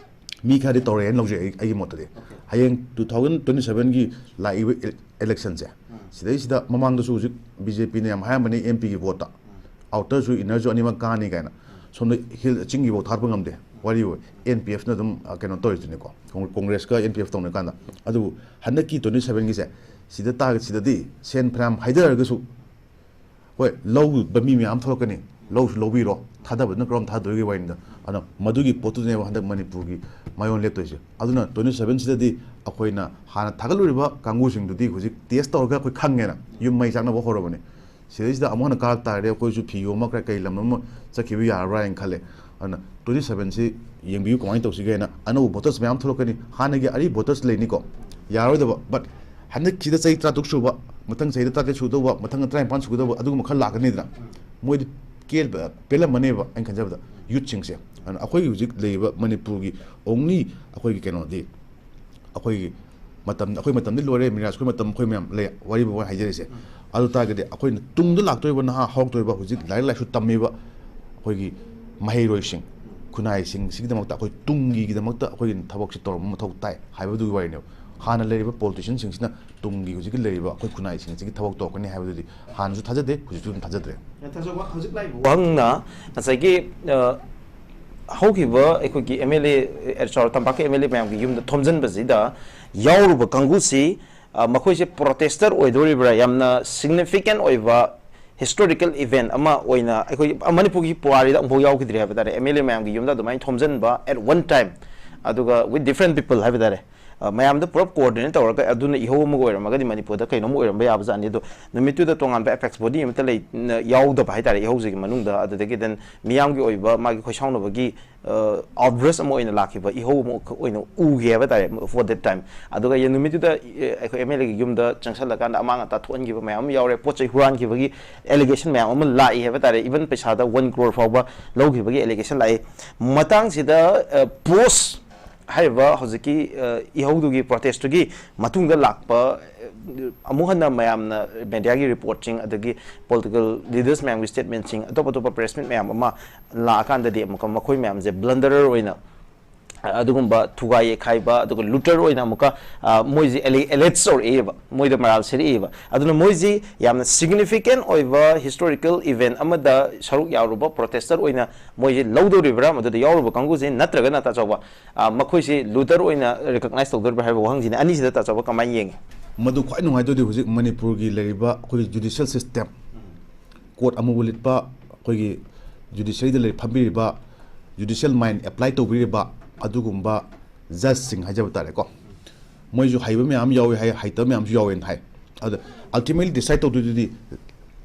ꯃꯤ ꯈꯔꯗꯤ ꯇꯧꯔꯛꯑꯦꯅ ꯂꯧꯖꯩ ꯑꯩ, ꯑꯩꯒꯤ ꯃꯣꯠꯇꯗꯤ꯫ ꯍꯌꯦꯡ ꯇꯨ ꯊꯥꯎꯖꯟ ꯇ꯭ꯋꯦꯟꯇꯤ ꯁꯚꯦꯟꯒꯤ ꯂꯥꯛꯏꯕ ꯏꯂꯦꯛꯁꯟꯁꯦ, ꯁꯤꯗꯩꯁꯤꯗ ꯃꯃꯥꯡꯗꯁꯨ ꯍꯧꯖꯤꯛ ꯕꯤ ꯖꯦ ꯄꯤꯅ ꯌꯥꯝ ꯍꯥꯏꯔꯝꯕꯅꯤ ꯑꯦꯝ ꯄꯤꯒꯤ ꯚꯣꯠꯇ, ꯑꯥꯎꯇꯔꯁꯨ ꯏꯟꯅꯔꯁꯨ ꯑꯅꯤꯃꯛ ꯀꯥꯅꯤ ꯀꯥꯏꯅ꯫ ꯁꯣꯝꯗ ꯍꯤꯜ, ꯆꯤꯡꯒꯤ ꯚꯣꯠ ꯊꯥꯗꯣꯛꯄ ꯉꯝꯗꯦ꯫ ꯋꯥꯔꯤ ꯑꯣꯏ, ꯑꯦꯟ ꯄꯤ ꯑꯦꯐꯅ ꯑꯗꯨꯝ, ꯑ, ꯀꯩꯅꯣ ꯇꯧꯔꯤꯗꯨꯅꯤꯀꯣ, ꯀꯣꯡ-, ꯀꯣꯡꯒ꯭ꯔꯦꯁꯀ ꯑꯦꯟ ꯄꯤ ꯑꯦꯐ ꯇꯧꯅꯔꯀꯥꯟꯗ꯫ ꯑꯗꯨꯕꯨ ꯍꯟꯗꯛꯀꯤ ꯇ꯭ꯋꯦꯟꯇꯤ ꯁꯚꯦꯟꯒꯤꯁꯦ, ꯁꯤꯗ ꯇꯥꯔꯒꯦꯠ, ꯁꯤꯗꯗꯤ ꯁꯦꯟ ꯐꯅꯌꯥꯝ ꯍꯥꯏꯗꯔꯒꯁꯨ, ꯍꯣꯏ, ꯂꯧꯕ ꯃꯤ ꯃꯌꯥꯝ ꯊꯣꯛꯂꯛꯀꯅꯤ, ꯂꯧꯁꯨ ꯂꯧꯕꯤꯔꯣ, ꯊꯥꯗꯕꯗꯨꯅ ꯀꯔꯣꯝ ꯊꯥꯗꯣꯏꯒꯤ ꯋꯥꯔꯤꯅꯤꯗ꯫ ꯑꯗꯣ ꯃꯗꯨꯒꯤ ꯄꯣꯠꯇꯨꯅꯦꯕ ꯍꯟꯗꯛ ꯃꯅꯤꯄꯨꯔꯒꯤ ꯃꯥꯏꯌꯣꯟ ꯂꯦꯞꯇꯣꯏꯁꯦ꯫ ꯑꯗꯨꯅ ꯇ꯭ꯋꯦꯟꯇꯤ ꯁꯚꯦꯟꯁꯤꯗꯗꯤ ꯑꯩꯈꯣꯏꯅ ꯍꯥꯟꯅ ꯊꯥꯒꯠꯂꯨꯔꯤꯕ ꯀꯥꯡꯕꯨꯁꯤꯡꯗꯨꯗꯤ ꯍꯧꯖꯤꯛ ꯇꯦꯁ ꯇꯧꯔꯒ ꯑꯩꯈꯣꯏ ꯈꯪꯉꯦꯅ, ꯌꯨꯝ ꯃꯩ ꯆꯥꯛꯅꯕ ꯍꯧꯔꯕꯅꯤ꯫ ꯁꯤꯗꯩꯁꯤꯗ ꯑꯃꯨꯛ ꯍꯟꯅ ꯀꯥꯔꯛ ꯇꯥꯔꯗꯤ ꯑꯩꯈꯣꯏꯁꯨ ꯐꯤ ꯌꯣꯝꯃ ꯀꯩ, ꯀꯩ ꯂꯝ ꯑꯃ ꯆꯠꯈꯤꯕ ꯌꯥꯔꯕ꯭ꯔꯥ ꯍꯥꯏꯅ ꯈꯜꯂꯦ꯫ ꯑꯗꯨꯅ ꯇ꯭ꯋꯦꯟꯇꯤ ꯁꯚꯦꯟꯁꯤ ꯌꯦꯡꯕꯤꯌꯨ ꯀꯃꯥꯏꯅ ꯇꯧꯁꯤꯒꯦ ꯍꯥꯏꯅ꯫ ꯑꯅꯧꯕ ꯚꯣꯇꯔꯁ ꯃꯌꯥꯝ ꯊꯣꯛꯂꯛꯀꯅꯤ, ꯍꯥꯟꯅꯒꯤ ꯑꯔꯤꯕ ꯚꯣꯇꯔꯁ ꯂꯩꯅꯤꯀꯣ, ꯌꯥꯔꯣꯏꯗꯕ, ꯕꯠ ꯍꯟꯗꯛꯁꯤꯗ ꯆꯍꯤ ꯇꯔꯥꯇꯔꯨꯛ ꯁꯨꯕ, ꯃꯊꯪ ꯆꯍꯤꯗ ꯇꯔꯥꯇꯔꯦꯠ ꯁꯨꯗꯧꯕ, ꯃꯊꯪ ꯇꯔꯥꯅꯤꯄꯥꯟ ꯁꯨꯒꯗꯧꯕ, ꯑꯗꯨꯒꯨꯝꯕ ꯈꯔ ꯂꯥꯛꯀꯅꯤꯗꯅ꯫ ꯃꯣꯏꯗꯤ ꯀꯦꯜ-, ꯄꯦꯜꯂꯝꯃꯅꯦꯕ ꯑꯩꯅ ꯈꯟꯖꯕꯗ, ꯌꯨꯠꯁꯤꯡꯁꯦ꯫ ꯑꯗꯨꯅ ꯑꯩꯈꯣꯏꯒꯤ ꯍꯧꯖꯤꯛ ꯂꯩꯔꯤꯕ ꯃꯅꯤꯄꯨꯔꯒꯤ ꯑꯣꯡꯂꯤ ꯑꯩꯈꯣꯏꯒꯤ ꯀꯩꯅꯣꯗꯤ, ꯑꯩꯈꯣꯏꯒꯤ ꯃꯇꯝ, ꯑꯩꯈꯣꯏ ꯃꯇꯝꯗꯤ ꯂꯣꯏꯔꯦ, ꯃꯤꯔꯥꯖ, ꯑꯩꯈꯣꯏ ꯃꯇꯝ ꯑꯩꯈꯣꯏ ꯃꯌꯥꯝ ꯂꯩ, ꯋꯥꯔꯤꯕꯨ ꯋꯥ ꯍꯥꯏꯖꯔꯤꯁꯦ꯫ ꯑꯗꯨ ꯇꯥꯔꯒꯗꯤ ꯑꯩꯈꯣꯏꯅ ꯇꯨꯡꯗ ꯂꯥꯛꯇꯣꯔꯤꯕ ꯅꯍꯥ ꯍꯧꯔꯛꯇꯣꯔꯤꯕ ꯍꯧꯖꯤꯛ ꯂꯥꯏꯔꯤꯛ ꯂꯥꯏꯁꯨ ꯇꯝꯃꯤꯕ ꯑꯩꯈꯣꯏꯒꯤ ꯃꯍꯩꯔꯣꯏꯁꯤꯡ, ꯈꯨꯟꯅꯥꯏꯁꯤꯡꯁꯤꯒꯤꯗꯃꯛꯇ, ꯑꯩꯈꯣꯏ ꯇꯨꯡꯒꯤꯗꯃꯛꯇ ꯑꯩꯈꯣꯏꯒꯤ ꯊꯕꯛꯁꯤ ꯇꯧꯔꯝꯕ ꯃꯊꯧ ꯇꯥꯏ ꯍꯥꯏꯕꯗꯨꯒꯤ ꯋꯥꯔꯤꯅꯦꯕ꯫ ꯍꯥꯟꯅ ꯂꯩꯔꯤꯕ ꯄꯣꯂꯤꯇꯤꯁꯤꯌꯟꯁꯤꯡꯁꯤꯅ ꯇꯨꯡꯒꯤ ꯍꯧꯖꯤꯛꯀꯤ ꯂꯩꯔꯤꯕ ꯑꯩꯈꯣꯏ ꯈꯨꯟꯅꯥꯏꯁꯤꯡꯁꯤꯒꯤ ꯊꯕꯛ ꯇꯧꯔꯛꯀꯅꯤ ꯍꯥꯏꯕꯗꯨꯗꯤ ꯍꯥꯟꯅꯁꯨ ꯊꯥꯖꯗꯦ, ꯍꯧꯖꯤꯛꯁꯨ ꯑꯗꯨꯝ ꯊꯥꯖꯗ꯭ꯔꯦ꯫ ꯊꯥꯖꯕ ꯍꯧꯖꯤꯛ ꯂꯥꯛꯏꯕ ꯋꯥꯍꯪꯅ ꯉꯁꯥꯏꯒꯤ, ꯑ, ꯍꯧꯈꯤꯕ ꯑꯩꯈꯣꯏꯒꯤ ꯑꯦꯝ ꯑꯦꯜ ꯑꯦ, ꯑ, ꯆꯥꯎꯔ ꯇꯝꯄꯥꯛꯀꯤ ꯑꯦꯝ ꯑꯦꯜ ꯑꯦ ꯃꯌꯥꯝꯒꯤ ꯌꯨꯝꯗ ꯊꯣꯝꯖꯤꯟꯕꯁꯤꯗ ꯌꯥꯎꯔꯨꯕ ꯀꯥꯡꯕꯨꯁꯤ, ꯑ, ꯃꯈꯣꯏꯁꯦ ꯄ꯭ꯔꯣꯇꯦꯁꯇꯔ ꯑꯣꯏꯗꯣꯔꯤꯕ꯭ꯔꯥ? ꯌꯥꯝꯅ ꯁꯤꯒꯅꯤꯐꯤꯀꯦꯟ ꯑꯣꯏꯕ ꯍꯤꯁꯇꯣꯔꯤꯀꯦꯜ ꯏꯚꯦꯟ ꯑꯃ ꯑꯣꯏꯅ ꯑꯩꯈꯣꯏ ꯃꯅꯤꯄꯨꯔꯒꯤ ꯄꯨꯋꯥꯔꯤꯗ ꯑꯃꯨꯛꯐꯥꯎ ꯌꯥꯎꯈꯤꯗ꯭ꯔꯤ ꯍꯥꯏꯕ ꯇꯥꯔꯦ, ꯑꯦꯝ ꯑꯦꯜ ꯑꯦ ꯃꯌꯥꯝꯒꯤ ꯌꯨꯝꯗ ꯑꯗꯨꯃꯥꯏꯅ ꯊꯣꯝꯖꯤꯟꯕ at one time, ꯑꯗꯨꯒ with different people ꯍꯥꯏꯕ ꯇꯥꯔꯦ꯫ ꯑ, ꯃꯌꯥꯝꯗ ꯄꯨꯂꯞ ꯀꯣꯑꯣꯔꯗꯤꯅꯦꯠ ꯇꯧꯔꯒ ꯑꯗꯨꯅ ꯏꯍꯧ ꯑꯃꯒ ꯑꯣꯏꯔꯝꯃꯒꯗꯤ ꯃꯅꯤꯄꯨꯔꯗ ꯀꯩꯅꯣꯝ ꯑꯣꯏꯔꯝꯕ ꯌꯥꯕꯖꯥꯠꯅꯤ꯫ ꯑꯗꯣ ꯅꯨꯃꯤꯠꯇꯨꯗ ꯇꯣꯉꯥꯟꯕ ꯑꯦꯄꯦꯛꯁ ꯕꯣꯗꯤ ꯑꯃꯠꯇ ꯂꯩ-, ꯅ-, ꯌꯥꯎꯗꯕ ꯍꯥꯏ ꯇꯥꯔꯦ ꯏꯍꯧꯁꯤꯒꯤ ꯃꯅꯨꯡꯗ꯫ ꯑꯗꯨꯗꯒꯤ then ꯃꯤꯌꯥꯝꯒꯤ ꯑꯣꯏꯕ ꯃꯥꯒꯤ ꯈꯣꯏꯁꯥꯎꯅꯕꯒꯤ, ꯑ, ꯑꯥꯎꯠꯕ꯭ꯔꯁ ꯑꯃ ꯑꯣꯏꯅ ꯂꯥꯛꯈꯤꯕ ꯏꯍꯧ ꯑꯃ ꯑꯣꯏꯅ ꯎꯈꯤ ꯍꯥꯏꯕ ꯇꯥꯔꯦ for that time꯫ ꯑꯗꯨꯒ ꯌꯦ-, ꯅꯨꯃꯤꯠꯇꯨꯗ, ꯑꯦ, ꯑꯩꯈꯣꯏ ꯑꯦꯝ ꯑꯦꯜ ꯑꯦꯒꯤ ꯌꯨꯝꯗ ꯆꯪꯁꯜꯂꯀꯥꯟꯗ ꯑꯃꯥꯡ ꯑꯇꯥ ꯊꯣꯛꯍꯟꯈꯤꯕ ꯃꯌꯥꯝ ꯑꯃ ꯌꯥꯎꯔꯦ, ꯄꯣꯠ ꯆꯩ ꯍꯨꯔꯥꯟꯈꯤꯕꯒꯤ ꯑꯦꯂꯤꯒꯦꯁꯟ ꯃꯌꯥꯝ ꯑꯃ ꯂꯥꯛꯏ ꯍꯥꯏꯕ ꯇꯥꯔꯦ, ꯏꯚꯟ ꯄꯩꯁꯥꯗ ꯋꯥꯟ ꯀ꯭ꯔꯣꯔ ꯐꯥꯎꯕ ꯂꯧꯈꯤꯕꯒꯤ ꯑꯦꯂꯤꯒꯦꯁꯟ ꯂꯥꯛꯏ꯫ ꯃꯇꯥꯡꯁꯤꯗ, ꯑ, ꯄꯣꯁ ꯍꯥꯏꯔꯤꯕ ꯍꯧꯖꯤꯛꯀꯤ, ꯑ, ꯏꯍꯧꯗꯨꯒꯤ, ꯄ꯭ꯔꯣꯇꯦꯁꯇꯨꯒꯤ ꯃꯇꯨꯡꯗ ꯂꯥꯛꯄ, ꯑ, ꯑꯃꯨꯛ ꯍꯟꯅ ꯃꯌꯥꯝꯅ ꯃꯦꯗꯤꯌꯥꯒꯤ ꯔꯤꯄꯣꯔꯠꯁꯤꯡ, ꯑꯗꯒꯤ ꯄꯣꯂꯤꯇꯤꯀꯦꯜ ꯂꯤꯗꯔꯁ ꯃꯌꯥꯝꯒꯤ ꯁ꯭ꯇꯦꯠꯃꯦꯟꯁꯤꯡ, ꯑꯇꯣꯞ ꯑꯇꯣꯞꯄ ꯄ꯭ꯔꯦꯁ ꯃꯤꯠ ꯃꯌꯥꯝ ꯑꯃ ꯂꯥꯛꯑꯀꯥꯟꯗꯗꯤ, ꯑꯃꯨꯛꯀ ꯃꯈꯣꯏ ꯃꯌꯥꯝꯁꯦ ꯕ꯭ꯂꯟꯗꯔꯔ ꯑꯣꯏꯅ, ꯑ, ꯑꯗꯨꯒꯨꯝꯕ ꯊꯨꯒꯥꯏ ꯌꯩꯈꯥꯏꯕ, ꯑꯗꯨꯒ ꯂꯨꯇꯔ ꯑꯣꯏꯅ ꯑꯃꯨꯛꯀ, ꯑ, ꯃꯣꯏꯁꯦ ꯑꯦꯂꯦ-, ꯑꯦꯂꯦꯖ ꯇꯧꯔꯛꯑꯦꯕ, ꯃꯣꯏꯗ ꯃꯔꯥꯜ ꯁꯤꯔꯛꯑꯦꯕ꯫ ꯑꯗꯨꯅ ꯃꯣꯏꯁꯤ ꯌꯥꯝꯅ ꯁꯤꯒꯅꯤꯐꯤꯀꯦꯟ ꯑꯣꯏꯕ ꯍꯤꯁꯇꯣꯔꯤꯀꯦꯜ ꯏꯚꯦꯟ ꯑꯃꯗ ꯁꯔꯨꯛ ꯌꯥꯎꯔꯨꯕ ꯄ꯭ꯔꯣꯇꯦꯁꯇꯔ ꯑꯣꯏꯅ ꯃꯣꯏꯁꯦ ꯂꯧꯗꯧꯔꯤꯕ꯭ꯔꯥ, ꯃꯗꯨꯗ ꯌꯥꯎꯔꯨꯕ ꯀꯥꯡꯕꯨꯁꯦ? ꯅꯠꯇ꯭ꯔꯒꯅ, ꯇꯥꯆꯧꯕ, ꯑ, ꯃꯈꯣꯏꯁꯤ ꯂꯨꯇꯔ ꯑꯣꯏꯅ ꯔꯤꯀꯣꯒꯅꯥꯏꯖ ꯇꯧꯗꯣꯔꯤꯕ꯭ꯔꯥ ꯍꯥꯏꯕ ꯋꯥꯍꯪꯁꯤꯅꯤ꯫ ꯑꯅꯤꯁꯤꯗ ꯇꯥꯆꯧꯕ ꯀꯃꯥꯏꯅ ꯌꯦꯡꯉꯤ? ꯃꯗꯨ ꯈ꯭ꯋꯥꯏ ꯅꯨꯡꯉꯥꯏꯇꯣꯏꯗꯤ ꯍꯧꯖꯤꯛ ꯃꯅꯤꯄꯨꯔꯒꯤ ꯂꯩꯔꯤꯕ ꯑꯩꯈꯣꯏꯒꯤ ꯖꯨꯗꯤꯁꯤꯌꯦꯜ ꯁꯤꯁꯇꯦꯝ, ꯀꯣꯔꯠ ꯑꯃꯨꯕ ꯂꯤꯠꯄ ꯑꯩꯈꯣꯏꯒꯤ ꯖꯨꯗꯤꯁꯤꯌꯔꯤꯗ ꯂꯩ ꯐꯝꯕꯤꯔꯤꯕ, ꯖꯨꯗꯤꯁꯤꯌꯦꯜ ꯃꯥꯏꯟ ꯑꯦꯄ꯭ꯂꯥꯏ ꯇꯧꯕꯤꯔꯤꯕ ꯑꯗꯨꯒꯨꯝꯕ ꯖꯖꯁꯤꯡ ꯍꯥꯏꯖꯕ ꯇꯥꯔꯦꯀꯣ, ꯃꯣꯏꯁꯨ ꯍꯩꯕ ꯃꯌꯥꯝ ꯌꯥꯎꯏ ꯍꯥꯏ, ꯍꯩꯇꯕ ꯃꯌꯥꯝꯁꯨ ꯌꯥꯎꯋꯦꯅ ꯍꯥꯏ꯫ ꯑꯗ ꯑꯜꯇꯤꯃꯦꯠꯂꯤ ꯗꯤꯁꯥꯏꯠ ꯇꯧꯗꯣꯏꯗꯨꯗꯤ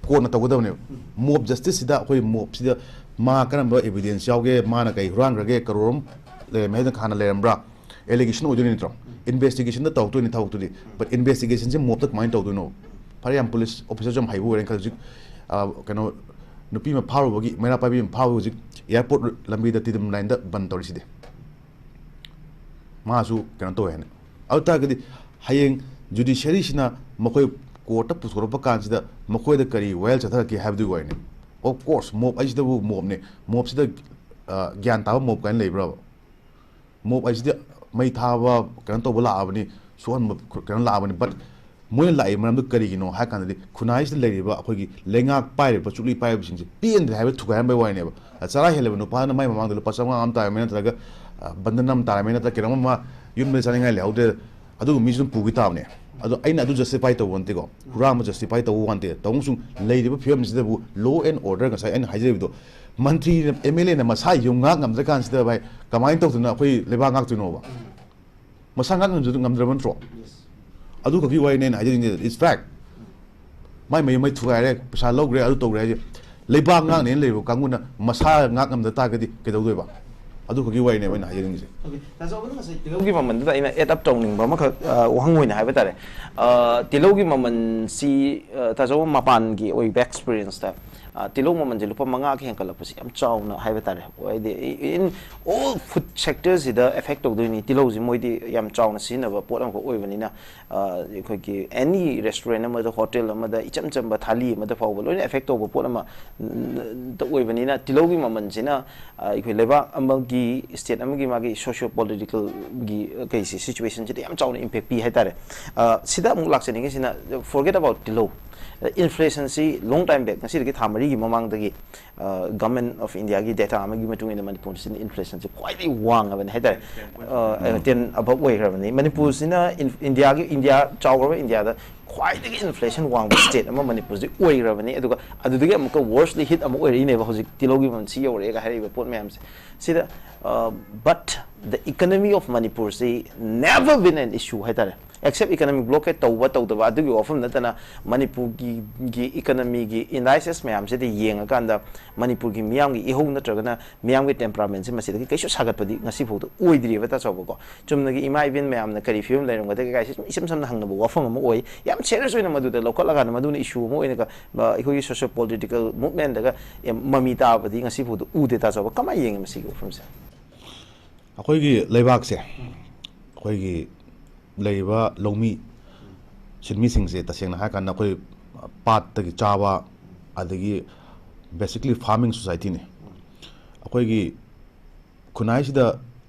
ꯀꯣꯔꯠꯅ ꯇꯧꯒꯗꯕꯅꯦꯕ꯫ ꯃꯣꯕ ꯖꯁꯇꯤꯁꯁꯤꯗ ꯑꯩꯈꯣꯏ ꯃꯣꯕꯁꯤꯗ ꯃꯥ ꯀꯔꯝꯕ ꯑꯦꯚꯤꯗꯦꯟꯁ ꯌꯥꯎꯒꯦ, ꯃꯥꯅ ꯀꯩ ꯍꯨꯔꯥꯟꯈ꯭ꯔꯒꯦ, ꯀꯔꯣꯔ ꯑꯃ ꯂꯩꯔꯝꯃꯦ ꯍꯥꯏꯗꯅ ꯍꯥꯟꯅ ꯂꯩꯔꯝꯕ꯭ꯔꯥ? ꯑꯦꯂꯤꯒꯦꯁꯟ ꯑꯣꯏꯗꯣꯏꯅꯤ ꯅꯠꯇ꯭ꯔꯣ? ꯏꯟꯚꯦꯁꯇꯤꯒꯦꯁꯟꯗ ꯇꯧꯔꯛꯇꯣꯏꯅꯤ ꯊꯕꯛꯇꯨꯗꯤ꯫ ꯕꯠ ꯏꯟꯚꯦꯁꯇꯤꯒꯦꯁꯟꯁꯦ ꯃꯣꯕꯇ ꯀꯃꯥꯏꯅ ꯇꯧꯗꯣꯏꯅꯣ? ꯐꯔꯦ, ꯌꯥꯝ ꯄꯨꯂꯤꯁ ꯑꯣꯐꯤꯁꯔꯁꯨ ꯌꯥꯝ ꯍꯩꯕ ꯑꯣꯏꯔꯦꯅ ꯈꯜꯂꯁꯤ꯫ ꯑ, ꯀꯩꯅꯣ, ꯅꯨꯄꯤ ꯑꯃ ꯐꯥꯔꯨꯕꯒꯤ, ꯃꯩꯔꯥ ꯄꯥꯏꯕꯤ ꯑꯃ ꯐꯥꯔꯨꯕ ꯍꯧꯖꯤꯛ ꯑꯦꯌꯥꯔꯄꯣꯔꯠ ꯂꯝꯕꯤꯗ ꯇꯤꯗꯤꯝ ꯂꯥꯏꯟꯗ ꯕꯟ ꯇꯧꯔꯤꯁꯤꯗꯤ꯫ ꯃꯥꯁꯨ ꯀꯩꯅꯣ ꯇꯧꯋꯦ ꯍꯥꯏꯅ꯫ ꯑꯗꯨ ꯇꯥꯔꯒꯗꯤ ꯍꯌꯦꯡ ꯖꯨꯗꯤꯁꯤꯌꯔꯤꯁꯤꯅ ꯃꯈꯣꯏ ꯀꯣꯔꯠꯇ ꯄꯨꯊꯣꯔꯛꯄ ꯀꯥꯟꯁꯤꯗ ꯃꯈꯣꯏꯗ ꯀꯔꯤ ꯋꯥꯌꯦꯜ ꯆꯠꯊꯔꯛꯀꯦ ꯍꯥꯏꯕꯗꯨꯒꯤ ꯋꯥꯔꯤꯅꯤ꯫ ꯑꯣꯐ ꯀꯣꯔꯁ, ꯃꯣꯕ ꯍꯥꯏꯁꯤꯗꯕꯨ ꯃꯣꯕꯅꯤ꯫ ꯃꯣꯕꯁꯤꯗ, ꯑ, ꯒ꯭ꯌꯥꯟ ꯇꯥꯕ ꯃꯣꯕ ꯀꯥꯏꯅ ꯂꯩꯕ꯭ꯔꯕ? ꯃꯣꯕ ꯍꯥꯏꯁꯤꯗꯤ ꯃꯩ ꯊꯥꯕ, ꯀꯩꯅꯣ ꯇꯧꯕ ꯂꯥꯛꯑꯕꯅꯤ, ꯁꯣꯛꯍꯟꯕ ꯀꯩꯅꯣ ꯂꯥꯛꯑꯕꯅꯤ꯫ ꯕꯠ ꯃꯣꯏꯅ ꯂꯥꯛꯏ ꯃꯔꯝꯗꯨ ꯀꯔꯤꯒꯤꯅꯣ ꯍꯥꯏ ꯀꯥꯟꯗꯗꯤ, ꯈꯨꯟꯅꯥꯏꯁꯤꯗ ꯂꯩꯔꯤꯕ ꯑꯩꯈꯣꯏꯒꯤ ꯂꯩꯉꯥꯛ ꯄꯥꯏꯔꯤꯕ, ꯆꯨꯞꯂꯤ ꯄꯥꯏꯔꯤꯕꯁꯤꯡꯁꯦ ꯄꯦꯟꯗ꯭ꯔꯦ ꯍꯥꯏꯕ ꯊꯨꯒꯥꯏꯍꯟꯕꯒꯤ ꯋꯥꯔꯤꯅꯦꯕ꯫ ꯆꯔꯥ ꯍꯦꯜꯂꯕ ꯅꯨꯄꯥꯅ ꯃꯥꯏ ꯃꯃꯥꯡꯗ ꯂꯨꯄꯥ ꯆꯥꯝꯃꯉꯥ ꯑꯃ ꯇꯥꯔꯝꯃꯦ, ꯅꯠꯇ꯭ꯔꯒ, ꯑ, ꯕꯟꯗꯟ ꯑꯃ ꯇꯥꯔꯝꯃꯦ, ꯅꯠꯇ꯭ꯔꯒ ꯀꯩꯅꯣꯝ ꯑꯃ ꯌꯨꯝꯗ ꯆꯥꯅꯤꯡꯉꯥꯏ ꯂꯩꯍꯧꯗ꯭ꯔꯦ, ꯑꯗꯨꯒ ꯃꯤꯁꯨ ꯑꯗꯨꯝ ꯄꯨꯈꯤ ꯇꯥꯕꯅꯦ꯫ ꯑꯗꯣ ꯑꯩꯅ ꯑꯗꯨ ꯖꯁꯇꯤꯐꯥꯏ ꯇꯧꯕ ꯅꯠꯇꯦꯀꯣ, ꯍꯨꯔꯥꯟꯕ ꯖꯁꯇꯤꯐꯥꯏ ꯇꯧꯕ ꯋꯥ ꯅꯠꯇꯦ꯫ ꯇꯧꯕꯁꯨ ꯂꯩꯔꯤꯕ ꯐꯤꯕꯝꯁꯤꯗꯕꯨ law and order, ꯉꯁꯥꯏ ꯑꯩꯅ ꯍꯥꯏꯖꯔꯤꯕꯗꯣ, ꯃꯟꯇ꯭ꯔꯤꯅ, ꯑꯦꯝ ꯑꯦꯜ ꯑꯦꯅ ꯃꯁꯥ ꯌꯨꯝ ꯉꯥꯛ ꯉꯝꯗ꯭ꯔꯀꯥꯟꯁꯤꯗ, ꯚꯥꯏ, ꯀꯃꯥꯏꯅ ꯇꯧꯗꯅ ꯑꯩꯈꯣꯏ ꯂꯩꯕꯥꯛ ꯉꯥꯛꯇꯣꯏꯅꯣꯕ? ꯃꯁꯥ ꯉꯥꯛ ꯉꯝꯖ-, ꯉꯝꯗ꯭ꯔꯕ ꯅꯠꯇ꯭ꯔꯣ? ꯑꯗꯨ ꯈꯛꯀꯤ ꯋꯥꯔꯤꯅꯦ ꯑꯩꯅ ꯍꯥꯏꯖꯅꯤꯡꯉꯤꯁꯦ, it's fact꯫ ꯃꯥꯏ ꯃꯌꯨꯝ ꯃꯩ ꯊꯨꯒꯥꯏꯔꯦ, ꯄꯩꯁꯥ ꯂꯧꯈ꯭ꯔꯦ, ꯑꯗꯨ ꯇꯧꯈ꯭ꯔꯦ ꯍꯥꯏꯁꯦ, ꯂꯩꯕꯥꯛ ꯉꯥꯛꯅꯦꯅ ꯂꯩꯔꯤꯕ ꯀꯥꯡꯕꯨꯅ ꯃꯁꯥ ꯉꯥꯛ ꯉꯝꯗ ꯇꯥꯔꯒꯗꯤ ꯀꯩꯗꯧꯗꯣꯏꯕ? ꯑꯗꯨ ꯈꯛꯀꯤ ꯋꯥꯔꯤꯅꯦꯕ ꯑꯩꯅ ꯍꯥꯏꯖꯅꯤꯡꯉꯤꯁꯦ꯫ ꯇꯥꯆꯧꯕꯅ ꯉꯁꯥꯏ ꯇꯤꯜꯍꯧꯒꯤ ꯃꯃꯜꯗꯨꯗ ꯑꯩꯅ add up ꯇꯧꯅꯤꯡꯕ ꯑꯃꯈꯛ, ꯑ, ꯋꯥꯍꯪ ꯑꯣꯏꯅ ꯍꯥꯏꯕ ꯇꯥꯔꯦ꯫ ꯑ, ꯇꯤꯜꯍꯧꯒꯤ ꯃꯃꯜꯁꯤ, ꯑ, ꯇꯥꯆꯧꯕ ꯃꯄꯥꯟꯒꯤ ꯑꯣꯏꯕ experience ꯇ, ꯑ, ꯇꯤꯜꯍꯧ ꯃꯃꯜꯁꯦ ꯂꯨꯄꯥ ꯃꯉꯥꯒ ꯍꯦꯟꯒꯠꯂꯛꯄꯁꯤ ꯌꯥꯝ ꯆꯥꯎꯅ ꯍꯥꯏꯕ ꯇꯥꯔꯦ꯫ ꯍꯥꯏꯗꯤ in all food sector ꯁꯤꯗ affect ꯇꯧꯗꯣꯏꯅꯤ꯫ ꯇꯤꯜꯍꯧꯁꯤ ꯃꯣꯏꯗꯤ ꯌꯥꯝ ꯆꯥꯎꯅ ꯁꯤꯖꯤꯟꯅꯕ ꯄꯣꯠ ꯑꯃꯈꯛ ꯑꯣꯏꯕꯅꯤꯅ, ꯑ, ꯑꯩꯈꯣꯏꯒꯤ any restaurant ꯑꯃꯗ, hotel ꯑꯃꯗ, ꯏꯆꯝ ꯆꯝꯕ ꯊꯥꯂꯤ ꯑꯃꯗ ꯐꯥꯎꯕ ꯂꯣꯏꯅ affect ꯇꯧꯕ ꯄꯣꯠ ꯑꯃ, ꯎꯝ, ꯇ ꯑꯣꯏꯕꯅꯤꯅ ꯇꯤꯜꯍꯧꯒꯤ ꯃꯃꯜꯁꯤꯅ, ꯑ, ꯑꯩꯈꯣꯏ ꯂꯩꯕꯥꯛ ꯑꯃꯒꯤ, state ꯑꯃꯒꯤ ꯃꯥꯒꯤ socio political ꯒꯤ ꯀꯩꯁꯤ, situation ꯁꯤꯗ ꯌꯥꯝ ꯆꯥꯎꯅ impact ꯄꯤ ꯍꯥꯏꯇꯥꯔꯦ꯫ ꯑ, ꯁꯤꯗ ꯑꯃꯨꯛ ꯂꯥꯛꯆꯅꯤꯡꯉꯤꯁꯤꯅ, forget about ꯇꯤꯜꯍꯧ, inflation ꯁꯤ long time back, ꯉꯁꯤꯗꯒꯤ ꯊꯥ ꯃꯔꯤꯒꯤ ꯃꯃꯥꯡꯗꯒꯤ, ꯑ, Government of India ꯒꯤ data ꯑꯃꯒꯤ ꯃꯇꯨꯡ ꯏꯟꯅ ꯃꯅꯤꯄꯨꯔꯁꯤꯅ inflation ꯁꯤ ꯈ꯭ꯋꯥꯏꯗꯒꯤ ꯋꯥꯡꯉꯕꯅꯤ ꯍꯥꯏꯇꯥꯔꯦ꯫ ꯑ, ten above ꯑꯣꯏꯈ꯭ꯔꯕꯅꯤ꯫ ꯃꯅꯤꯄꯨꯔꯁꯤꯅ in-, India ꯒꯤ, India, ꯆꯥꯎꯈ꯭ꯔꯕ India ꯗ ꯈ꯭ꯋꯥꯏꯗꯒꯤ inflation ꯋꯥꯡꯕ state ꯑꯃ ꯃꯅꯤꯄꯨꯔꯁꯤ ꯑꯣꯏꯈ꯭ꯔꯕꯅꯤ꯫ ꯑꯗꯨꯒ ꯑꯗꯨꯗꯒꯤ ꯑꯃꯨꯛꯀ worstly hit ꯑꯃꯨꯛ ꯑꯣꯏꯔꯛꯏꯅꯦꯕ ꯍꯧꯖꯤꯛ ꯇꯤꯜꯍꯧꯒꯤ ꯃꯃꯜ ꯁꯤ ꯌꯧꯔꯛꯑꯦꯒ ꯍꯥꯏꯔꯛꯏꯕ ꯄꯣꯠ ꯃꯌꯥꯝꯁꯦ꯫ ꯁꯤꯗ, ꯑ, but the economy of Manipur ꯁꯤ never been an issue ꯍꯥꯏꯇꯥꯔꯦ꯫ Except economic blockade ꯇꯧꯕ ꯇꯧꯗꯕ ꯑꯗꯨꯒꯤ ꯋꯥꯐꯝ ꯅꯠꯇꯅ, ꯃꯅꯤꯄꯨꯔꯒꯤ, ꯒꯤ economy ꯒꯤ indices ꯃꯌꯥꯝꯁꯤꯗ ꯌꯦꯡꯉꯀꯥꯟꯗ, ꯃꯅꯤꯄꯨꯔꯒꯤ ꯃꯤꯌꯥꯝꯒꯤ ꯏꯍꯧ ꯅꯠꯇ꯭ꯔꯒꯅ ꯃꯤꯌꯥꯝꯒꯤ temperament ꯁꯤ ꯃꯁꯤꯗꯒꯤ ꯀꯩꯁꯨ ꯁꯥꯒꯠꯄꯗꯤ ꯉꯁꯤꯐꯥꯎꯗ ꯑꯣꯏꯗ꯭ꯔꯤꯕ, ꯇꯥꯆꯧꯕꯀꯣ꯫ ꯆꯨꯝꯅꯒꯤ ꯏꯃꯥ ꯏꯕꯦꯟ ꯃꯌꯥꯝꯅ ꯀꯔꯤ ꯐꯤꯕꯝ ꯂꯩꯔꯝꯒꯗꯒꯦ ꯀꯥꯏꯁꯦ ꯁꯨꯝ ꯏꯁꯝ ꯁꯝꯅ ꯍꯪꯅꯕ ꯋꯥꯐꯝ ꯑꯃ ꯑꯣꯏ꯫ ꯌꯥꯝ serious ꯑꯣꯏꯅ ꯃꯗꯨꯗ ꯂꯧꯈꯠꯂꯀꯥꯟꯗ ꯃꯗꯨꯅ issue ꯑꯃ ꯑꯣꯏꯅ, ꯑ, ꯑꯩꯈꯣꯏꯒꯤ socio political movement ꯗꯒ, ꯑꯦ, ꯃꯃꯤ ꯇꯥꯕꯗꯤ ꯉꯁꯤꯐꯥꯎꯗ ꯎꯗꯦ, ꯇꯥꯆꯧꯕ꯫ ꯀꯃꯥꯏꯅ ꯌꯦꯡꯉꯤ ꯃꯁꯤꯒꯤ ꯋꯥꯐꯝꯁꯦ? ꯑꯩꯈꯣꯏꯒꯤ ꯂꯩꯕꯥꯛꯁꯦ, ꯑꯩꯈꯣꯏꯒꯤ ꯂꯩꯔꯤꯕ ꯂꯧꯃꯤ ꯁꯤꯟꯃꯤꯁꯤꯡꯁꯦ, ꯇꯁꯦꯡꯅ ꯍꯥꯏꯔꯀꯥꯟꯗ, ꯑꯩꯈꯣꯏ ꯄꯥꯠꯇꯒꯤ ꯆꯥꯕ, ꯑꯗꯒꯤ basically farming society ꯅꯤ꯫ ꯑꯩꯈꯣꯏꯒꯤ ꯈꯨꯟꯅꯥꯏꯁꯤꯗ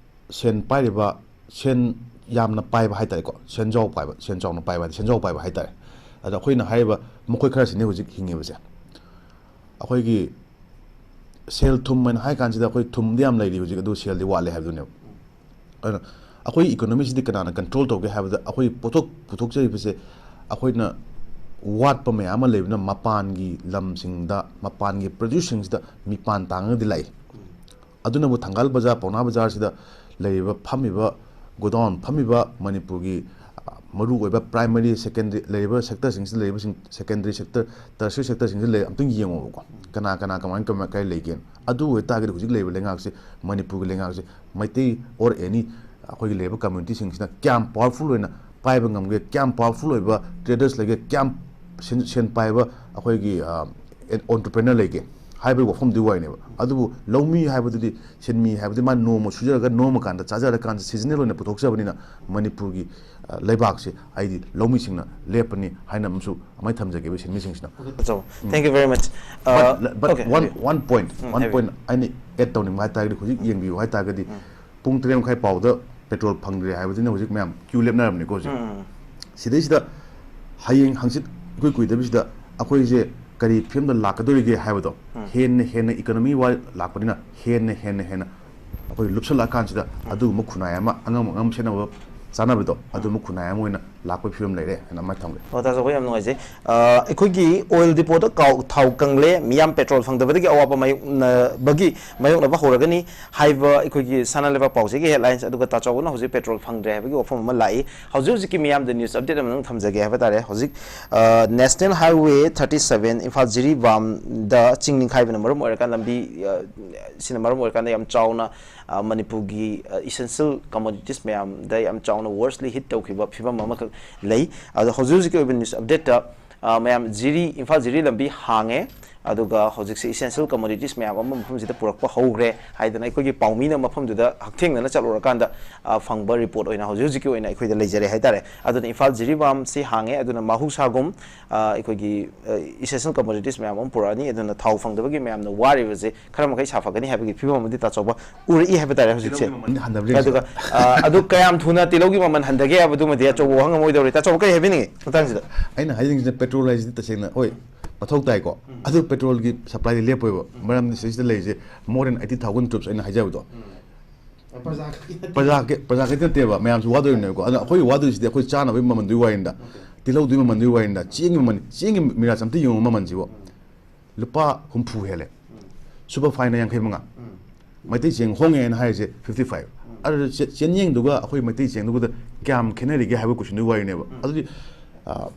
ꯁꯦꯟ ꯄꯥꯏꯔꯤꯕ, ꯁꯦꯟ ꯌꯥꯝꯅ ꯄꯥꯏꯕ ꯍꯥꯏꯇꯥꯔꯦꯀꯣ, ꯁꯦꯟꯖꯥꯎ ꯄꯥꯏꯕ, ꯁꯦꯟ ꯆꯥꯎꯅ ꯄꯥꯏꯕ ꯍꯥꯏꯗꯤ ꯁꯦꯟꯖꯥꯎ ꯄꯥꯏꯕ ꯍꯥꯏꯇꯥꯔꯦ꯫ ꯑꯗ ꯑꯩꯈꯣꯏꯅ ꯍꯥꯏꯔꯤꯕ ꯃꯈꯣꯏ ꯈꯔꯁꯤꯅꯤ ꯍꯧꯖꯤꯛ ꯍꯤꯡꯉꯤꯕꯁꯦ꯫ ꯑꯩꯈꯣꯏꯒꯤ ꯁꯦꯜ ꯊꯨꯝ ꯍꯥꯏꯅ ꯍꯥꯏ ꯀꯥꯟꯁꯤꯗ, ꯑꯩꯈꯣꯏ ꯊꯨꯝꯗꯤ ꯌꯥꯝ ꯂꯩꯔꯤ ꯍꯧꯖꯤꯛ, ꯑꯗꯨ ꯁꯦꯜꯗꯤ ꯋꯥꯠꯂꯦ ꯍꯥꯏꯕꯗꯨꯅꯦꯕ꯫ ꯑꯗꯨꯅ ꯑꯩꯈꯣꯏ economy ꯁꯤꯗꯤ ꯀꯅꯥꯅ control ꯇꯧꯒꯦ ꯍꯥꯏꯕꯗ, ꯑꯩꯈꯣꯏ ꯄꯣꯠꯊꯣꯛ ꯄꯨꯊꯣꯛꯆꯔꯤꯕꯁꯦ ꯑꯩꯈꯣꯏꯅ ꯋꯥꯠꯄ ꯃꯌꯥꯝ ꯑꯃ ꯂꯩꯕꯅ, ꯃꯄꯥꯟꯒꯤ ꯂꯝꯁꯤꯡꯗ, ꯃꯄꯥꯟꯒꯤ produce ꯁꯤꯡꯁꯤꯗ ꯃꯤꯄꯥꯟ ꯇꯥꯡꯉꯒꯗꯤ ꯂꯥꯛꯏ꯫ ꯑꯗꯨꯅꯕꯨ ꯊꯪꯒꯥꯜ ꯕꯖꯥꯔ, ꯄꯥꯎꯅꯥ ꯕꯖꯥꯔꯁꯤꯗ ꯂꯩꯔꯤꯕ, ꯐꯝꯃꯤꯕ, godown ꯐꯝꯃꯤꯕ ꯃꯅꯤꯄꯨꯔꯒꯤ, ꯑ, ꯃꯔꯨꯑꯣꯏꯕ primary, secondary ꯂꯩꯔꯤꯕ sectorꯁꯤꯡꯁꯤꯗ ꯂꯩꯔꯤꯕꯁꯤꯡ, secondary sector, tertiary sectorꯁꯤꯡꯁꯤꯗ ꯂꯩ, ꯑꯝꯇꯪ ꯌꯦꯡꯉꯣꯕꯀꯣ꯫ ꯀꯅꯥ ꯀꯅꯥ ꯀꯃꯥꯏ ꯀꯃꯥꯏ ꯀꯥꯏ ꯂꯩꯒꯦ? ꯑꯗꯨ ꯑꯣꯏꯇꯥꯔꯒꯗꯤ ꯍꯧꯖꯤꯛ ꯂꯩꯔꯤꯕ ꯂꯩꯉꯥꯛꯁꯦ, ꯃꯅꯤꯄꯨꯔꯒꯤ ꯂꯩꯉꯥꯛꯁꯦ, ꯃꯩꯇꯩ or any ꯑꯩꯈꯣꯏꯒꯤ ꯂꯩꯔꯤꯕ communityꯁꯤꯡꯁꯤꯅ ꯀꯌꯥꯝ powerful ꯑꯣꯏꯅ ꯄꯥꯏꯕ ꯉꯝꯒꯦ, ꯀꯌꯥꯝ powerful ꯑꯣꯏꯕ traders ꯂꯩꯒꯦ, ꯀꯌꯥꯝ ꯁꯦꯟ, ꯁꯦꯟ ꯄꯥꯏꯕ ꯑꯩꯈꯣꯏꯒꯤ entrepreneur ꯂꯩꯒꯦ ꯍꯥꯏꯕꯒꯤ ꯋꯥꯐꯝꯗꯨꯒꯤ ꯋꯥꯔꯤꯅꯦꯕ꯫ ꯑꯗꯨꯕꯨ ꯂꯧꯃꯤ ꯍꯥꯏꯕꯗꯨꯗꯤ, ꯁꯤꯟꯃꯤ ꯍꯥꯏꯕꯗꯤ ꯃꯥ ꯅꯣꯡꯃ ꯁꯨꯖꯔꯒ ꯅꯣꯡꯃ ꯀꯥꯟꯗ ꯆꯥꯖꯔꯀꯥꯟꯗ seasonal ꯑꯣꯏꯅ ꯄꯨꯊꯣꯛꯆꯕꯅꯤꯅ ꯃꯅꯤꯄꯨꯔꯒꯤ ꯑ, ꯂꯩꯕꯥꯛꯁꯦ ꯑꯩꯗꯤ ꯂꯧꯃꯤꯁꯤꯡꯅ ꯂꯦꯞꯄꯅꯤ ꯍꯥꯏꯅ ꯑꯃꯁꯨ ꯑꯃꯥꯏ ꯊꯝꯖꯒꯦꯕ ꯁꯤꯟꯃꯤꯁꯤꯡꯁꯤꯅ꯫ So, thank you very much. But, Uh, but okay, one, ꯍꯥꯏꯕꯤꯌꯨ. one point, ꯎꯝ, one ꯍꯥꯏꯕꯤꯌꯨ. point ꯑꯩꯅ add ꯇꯧꯅꯤꯡꯕ ꯍꯥꯏꯇꯥꯔꯒꯗꯤ ꯍꯧꯖꯤꯛ ꯌꯦꯡꯕꯤꯌꯨ ꯍꯥꯏꯇꯥꯔꯒꯗꯤ ꯄꯨꯡ ꯇꯔꯦꯠ ꯃꯈꯥꯏ ꯐꯥꯎꯗ petrol ꯐꯪꯗ꯭ꯔꯦ ꯍꯥꯏꯕꯗꯨꯅ ꯍꯧꯖꯤꯛ ꯃꯌꯥꯝ queue ꯂꯦꯞꯅꯔꯕꯅꯤꯀꯣ ꯍꯧꯖꯤꯛ꯫ ꯎꯝ. ꯁꯤꯗꯩꯁꯤꯗ ꯍꯌꯦꯡ ꯍꯪꯆꯤꯠ ꯏꯀꯨꯏ ꯀꯨꯏꯗꯕꯁꯤꯗ ꯑꯩꯈꯣꯏꯁꯦ ꯀꯔꯤ ꯐꯤꯕꯝꯗ ꯂꯥꯛꯀꯗꯧꯔꯤꯒꯦ ꯍꯥꯏꯕꯗꯣ ꯍꯦꯟꯅ ꯍꯦꯟꯅ economy ꯋꯥꯏ ꯂꯥꯛꯄꯅꯤꯅ ꯍꯦꯟꯅ ꯍꯦꯟꯅ ꯍꯦꯟꯅ ꯑꯩꯈꯣꯏ ꯂꯨꯞꯁꯜꯂꯛꯑꯀꯥꯟꯁꯤꯗ ꯑꯗꯨꯒꯨꯝꯕ ꯈꯨꯟꯅꯥꯏ ꯑꯃ ꯑꯉꯝ ꯑꯉꯝ ꯁꯦꯠꯅꯕ ꯆꯥꯅꯕꯗꯣ ꯑꯗꯨꯒꯨꯝꯕ ꯈꯨꯟꯅꯥꯏ ꯑꯃ ꯑꯣꯏꯅ ꯂꯥꯛꯄꯒꯤ ꯐꯤꯕꯝ ꯂꯩꯔꯦ ꯍꯥꯏꯅ ꯑꯃ ꯊꯝꯒꯦ꯫ ꯑꯣ, ꯇꯥꯆꯧꯕ, ꯌꯥꯝ ꯅꯨꯡꯉꯥꯏꯖꯩ꯫ ꯑ, ꯑꯩꯈꯣꯏꯒꯤ oil depotꯇ ꯀꯥꯎ-, ꯊꯥꯎ ꯀꯪꯂꯦ, ꯃꯤꯌꯥꯝ petrol ꯐꯪꯗꯕꯗꯒꯤ ꯑꯋꯥꯕ ꯃꯥꯌꯣꯛꯅꯕꯒꯤ, ꯃꯥꯌꯣꯛꯅꯕ ꯍꯧꯔꯒꯅꯤ ꯍꯥꯏꯕ ꯑꯩꯈꯣꯏꯒꯤ ꯁꯅꯥ ꯂꯩꯕꯥꯛ ꯄꯥꯎꯆꯦꯒꯤ headlines, ꯑꯗꯨꯒ ꯇꯥꯆꯧꯕꯅ ꯍꯧꯖꯤꯛ petrol ꯐꯪꯗ꯭ꯔꯦ ꯍꯥꯏꯕꯒꯤ ꯋꯥꯐꯝ ꯑꯃ ꯂꯥꯛꯏ꯫ ꯍꯧꯖꯤꯛ ꯍꯧꯖꯤꯛꯀꯤ ꯃꯤꯌꯥꯝꯗ news update ꯑꯃ ꯑꯗꯨꯝ ꯊꯝꯖꯒꯦ ꯍꯥꯏꯕ ꯇꯥꯔꯦ꯫ ꯍꯧꯖꯤꯛ, ꯑ, National Highway thirty seven Imphal ꯖꯤꯔꯤꯕꯥꯝꯗ ꯆꯤꯡ ꯅꯤꯡꯈꯥꯏꯕꯅ ꯃꯔꯝ ꯑꯣꯏꯔꯀꯥꯟꯗ ꯂꯝꯕꯤ, ꯑ, ꯁꯤꯅ ꯃꯔꯝ ꯑꯣꯏꯔꯀꯥꯟꯗ ꯌꯥꯝ ꯆꯥꯎꯅ, ꯑ, ꯃꯅꯤꯄꯨꯔꯒꯤ, ꯑ, essential commodities ꯃꯌꯥꯝꯗ ꯌꯥꯝ ꯆꯥꯎꯅ worstly hit ꯇꯧꯈꯤꯕ ꯐꯤꯕꯝ ꯑꯃꯈꯛ ꯂꯩ꯫ ꯑꯗꯣ ꯍꯧꯖꯤꯛ ꯍꯧꯖꯤꯛꯀꯤ ꯑꯣꯏꯕ news updateꯇ, ꯑ, ꯃꯌꯥꯝ ꯖꯤꯔꯤ, ꯏꯝꯐꯥꯜ ꯖꯤꯔꯤ ꯂꯝꯕꯤ ꯍꯥꯡꯉꯦ, ꯑꯗꯨꯒ ꯍꯧꯖꯤꯛꯁꯦ essential commodities ꯃꯌꯥꯝ ꯑꯃ ꯃꯐꯝꯁꯤꯗ ꯄꯨꯔꯛꯄ ꯍꯧꯈ꯭ꯔꯦ ꯍꯥꯏꯗꯅ ꯑꯩꯈꯣꯏꯒꯤ ꯄꯥꯎꯃꯤꯅ ꯃꯐꯝꯗꯨꯗ ꯍꯛꯊꯦꯡꯅꯅ ꯆꯠꯂꯨꯔꯀꯥꯟꯗ, ꯑ, ꯐꯪꯕ report ꯑꯣꯏꯅ ꯍꯧꯖꯤꯛ ꯍꯧꯖꯤꯛꯀꯤ ꯑꯣꯏꯅ ꯑꯩꯈꯣꯏꯗ ꯂꯩꯖꯔꯦ ꯍꯥꯏꯇꯥꯔꯦ꯫ ꯑꯗꯨꯅ ꯏꯝꯐꯥꯜ ꯖꯤꯔꯤꯕꯥꯝꯁꯤ ꯍꯥꯡꯉꯦ, ꯑꯗꯨꯅ ꯃꯍꯧꯁꯥꯒꯨꯝ, ꯑ, ꯑꯩꯈꯣꯏꯒꯤ, ꯑ, essential commodities ꯃꯌꯥꯝ ꯑꯃ ꯄꯨꯔꯛꯑꯅꯤ, ꯑꯗꯨꯅ ꯊꯥꯎ ꯐꯪꯗꯕꯒꯤ ꯃꯌꯥꯝꯅ ꯋꯥꯔꯤꯕꯁꯦ ꯈꯔ ꯃꯈꯩ ꯁꯥꯐꯒꯅꯤ ꯍꯥꯏꯕꯒꯤ ꯐꯤꯕꯝ ꯑꯃꯗꯤ ꯇꯥꯆꯧꯕ ꯎꯔꯛꯏ ꯍꯥꯏꯕ ꯇꯥꯔꯦ ꯍꯧꯖꯤꯛꯁꯦ꯫ ꯇꯤꯜꯍꯧꯒꯤ ꯃꯃꯜ ꯍꯟꯊꯕ꯭ꯔꯥ ꯌꯦꯡꯁꯤ꯫ ꯑꯗꯨꯒ, ꯑ, ꯑꯗꯨ ꯀꯌꯥꯝ ꯊꯨꯅ ꯇꯤꯜꯍꯧꯒꯤ ꯃꯃꯜ ꯍꯟꯊꯒꯦ ꯍꯥꯏꯕꯗꯨꯃꯗꯤ ꯑꯆꯧꯕ ꯋꯥꯍꯪ ꯑꯃ ꯑꯣꯏꯗꯧꯔꯦ꯫ ꯇꯥꯆꯧꯕ ꯀꯔꯤ ꯍꯥꯏꯕꯤꯅꯤꯡꯉꯤ ꯃꯇꯥꯡꯁꯤꯗ? ꯑꯩꯅ ꯍꯥꯏꯅꯤꯡꯉꯤꯁꯤꯅ petrol ꯍꯥꯏꯁꯤꯗꯤ ꯇꯁꯦꯡꯅ ꯍꯣꯏ ꯃꯊꯧ ꯇꯥꯏꯀꯣ, ꯑꯗꯨ petrolꯒꯤ supplyꯗꯤ ꯂꯦꯞꯄꯣꯏꯕ꯫ ꯃꯔꯝꯗꯤ ꯁꯤꯗꯩꯁꯤꯗ ꯂꯩꯔꯤꯁꯦ more than eighty thousand troops ꯑꯩꯅ ꯍꯥꯏꯖꯕꯗꯣ꯫ ꯄ꯭ꯔꯖꯥ ꯈꯛꯀꯤ ꯄ꯭ꯔꯖꯥ ꯈꯛꯇ ꯅꯠꯇꯦꯕ, ꯃꯌꯥꯝꯁꯨ ꯋꯥꯗꯣꯏꯅꯦꯕꯀꯣ꯫ ꯑꯗꯣ ꯑꯩꯈꯣꯏ ꯋꯥꯗꯣꯏꯁꯤꯗꯤ ꯑꯩꯈꯣꯏ ꯆꯥꯅꯕꯒꯤ ꯃꯃꯜꯗꯨꯒꯤ ꯋꯥꯔꯤꯅꯤꯗ, ꯇꯤꯜꯍꯧꯗꯨꯒꯤ ꯃꯃꯜꯗꯨꯒꯤ ꯋꯥꯔꯤꯅꯤꯗ, ꯆꯦꯡꯒꯤ ꯃꯃꯜ, ꯆꯦꯡꯒꯤ ꯃꯤꯔꯥꯁ ꯑꯝꯇ ꯌꯦꯡꯉꯨ ꯃꯃꯜꯁꯤꯕꯨ꯫ ꯂꯨꯄꯥ ꯍꯨꯝꯐꯨ ꯍꯦꯜꯂꯦ꯫ Super fineꯅ ꯌꯥꯡꯈꯩ ꯃꯉꯥ꯫ ꯃꯩꯇꯩ ꯆꯦꯡ ꯍꯣꯡꯉꯦ ꯍꯥꯏꯅ ꯍꯥꯏꯔꯤꯁꯦ fifty five꯫ ꯑꯗꯨꯗ ꯆꯦ-, ꯆꯦꯟꯌꯦꯡꯗꯨꯒ ꯑꯩꯈꯣꯏ ꯃꯩꯇꯩ ꯆꯦꯡꯗꯨꯒꯗ ꯀꯌꯥꯝ ꯈꯦꯠꯅꯔꯤꯒꯦ ꯍꯥꯏꯕ ꯀꯣꯏꯁꯟꯗꯨꯒꯤ ꯋꯥꯔꯤꯅꯦꯕ꯫ ꯑꯗꯨꯗꯤ, ꯑ,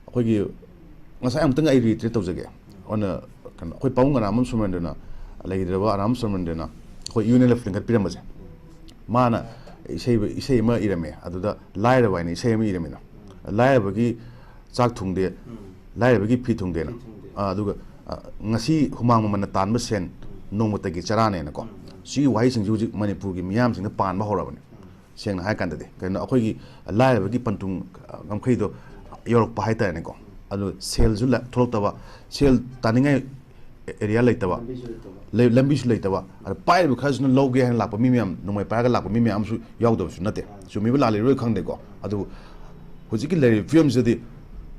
ꯑꯩꯈꯣꯏꯒꯤ ꯉꯁꯥꯏ ꯑꯃꯨꯛꯇꯪ ꯑꯩ ꯔꯤꯇ꯭ꯔꯦꯠ ꯇꯧꯖꯒꯦ꯫ ꯑꯗꯨꯅ ꯀꯩꯅꯣ, ꯑꯩꯈꯣꯏ ꯄꯥꯕꯨꯡ ꯑꯔꯥꯝꯕꯝ ꯁꯣꯃꯦꯟꯗ꯭ꯔꯅ, ꯂꯩꯈꯤꯗ꯭ꯔꯕ ꯑꯔꯥꯝꯕꯝ ꯁꯣꯃꯦꯟꯗ꯭ꯔꯅ ꯑꯩꯈꯣꯏ ꯌꯨ ꯑꯦꯟ ꯑꯦꯜ ꯑꯦꯐ ꯂꯤꯡꯈꯠꯄꯤꯔꯝꯕꯁꯦ, ꯃꯥꯅ ꯏꯁꯩ, ꯏꯁꯩ ꯑꯃ ꯏꯔꯝꯃꯦ꯫ ꯑꯗꯨꯗ ꯂꯥꯏꯔꯕ ꯍꯥꯏꯅ ꯏꯁꯩ ꯑꯃ ꯏꯔꯝꯃꯤꯅ, ꯂꯥꯏꯔꯕꯒꯤ ꯆꯥꯛ ꯊꯨꯡꯗꯦ, ꯂꯥꯏꯔꯕꯒꯤ ꯐꯤ ꯊꯨꯡꯗꯦꯅ꯫ ꯐꯤ ꯊꯨꯡꯗꯦ꯫ ꯑꯥ, ꯑꯗꯨꯒ, ꯑꯥ, ꯉꯁꯤ ꯍꯨꯃꯥꯡ ꯃꯃꯜꯅ ꯇꯥꯟꯕ ꯁꯦꯟ ꯅꯣꯡꯃꯇꯒꯤ ꯆꯔꯥꯅꯦꯅꯀꯣ꯫ ꯁꯤꯒꯤ ꯋꯥꯍꯩꯁꯤꯡꯁꯤ ꯍꯧꯖꯤꯛ ꯃꯅꯤꯄꯨꯔꯒꯤ ꯃꯤꯌꯥꯝꯁꯤꯡꯗ ꯄꯥꯟꯕ ꯍꯧꯔꯕꯅꯤ꯫ ꯁꯦꯡꯅ ꯍꯥꯏꯔ ꯀꯥꯟꯗꯗꯤ ꯀꯩꯅꯣ, ꯑꯩꯈꯣꯏꯒꯤ ꯂꯥꯏꯔꯕꯒꯤ ꯄꯟꯊꯨꯡ, ꯑ, ꯉꯝꯈꯩꯗꯣ ꯌꯧꯔꯛꯄ ꯍꯥꯏꯇꯥꯔꯦꯅꯦꯀꯣ꯫ ꯑꯗꯨ ꯁꯦꯜꯁꯨ ꯂ-, ꯊꯣꯛꯂꯛꯇꯕ, ꯁꯦꯜ ꯇꯥꯅꯤꯡꯉꯥꯏ ꯑꯦꯔꯤꯌꯥ ꯂꯩꯇꯕ, ꯂꯝꯕꯤꯁꯨ ꯂꯩꯇꯕ꯫ ꯂꯩ-, ꯂꯝꯕꯤꯁꯨ ꯂꯩꯇꯕ꯫ ꯑꯗ ꯄꯥꯏꯔꯤꯕ ꯈꯔꯁꯤꯅ ꯂꯧꯒꯦ ꯍꯥꯏꯅ ꯂꯥꯛꯄ ꯃꯤ ꯃꯌꯥꯝ, ꯅꯣꯡꯃꯩ ꯄꯥꯏꯔꯒ ꯂꯥꯛꯄ ꯃꯤ ꯃꯌꯥꯝ ꯑꯃꯁꯨ ꯌꯥꯎꯗꯕꯁꯨ ꯅꯠꯇꯦ꯫ ꯆꯨꯝꯃꯤꯕ ꯂꯥꯜꯂꯤꯕ ꯂꯣꯏ ꯈꯪꯗꯦꯀꯣ꯫ ꯑꯗꯨꯕꯨ ꯍꯧꯖꯤꯛꯀꯤ ꯂꯩꯔꯤꯕ ꯐꯤꯕꯝꯁꯤꯗꯗꯤ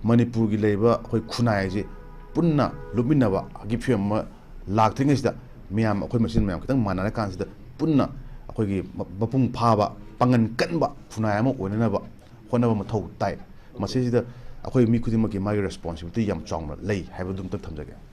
ꯃꯅꯤꯄꯨꯔꯒꯤ ꯂꯩꯔꯤꯕ ꯑꯩꯈꯣꯏ ꯈꯨꯟꯅꯥꯏ ꯑꯁꯤ ꯄꯨꯟꯅ ꯂꯨꯞꯃꯤꯟꯅꯕꯒꯤ ꯐꯤꯕꯝ ꯑꯃ ꯂꯥꯛꯇ꯭ꯔꯤꯉꯩꯁꯤꯗ, ꯃꯌꯥꯝ, ꯑꯩꯈꯣꯏ ꯃꯁꯦꯟ ꯃꯌꯥꯝ ꯈꯤꯇꯪ ꯃꯥꯟꯅꯔꯀꯥꯟꯁꯤꯗ ꯄꯨꯟꯅ ꯑꯩꯈꯣꯏꯒꯤ ꯃ-, ꯃꯄꯨꯡ ꯐꯥꯕ, ꯄꯥꯡꯒꯟ ꯀꯟꯕ ꯈꯨꯟꯅꯥꯏ ꯑꯃ ꯑꯣꯏꯅꯅꯕ ꯍꯣꯠꯅꯕ ꯃꯊꯧ ꯇꯥꯏ꯫ ꯃꯁꯤꯁꯤꯗ ꯑꯩꯈꯣꯏ ꯃꯤ ꯈꯨꯗꯤꯡꯃꯛꯀꯤ ꯃꯥꯒꯤ ꯔꯦꯁꯄꯣꯟꯁꯤꯕꯤꯂꯤꯇꯤ ꯌꯥꯝ ꯆꯥꯎꯅ ꯂꯩ ꯍꯥꯏꯕꯗꯨ ꯑꯝꯇꯪ ꯊꯝꯖꯒꯦ꯫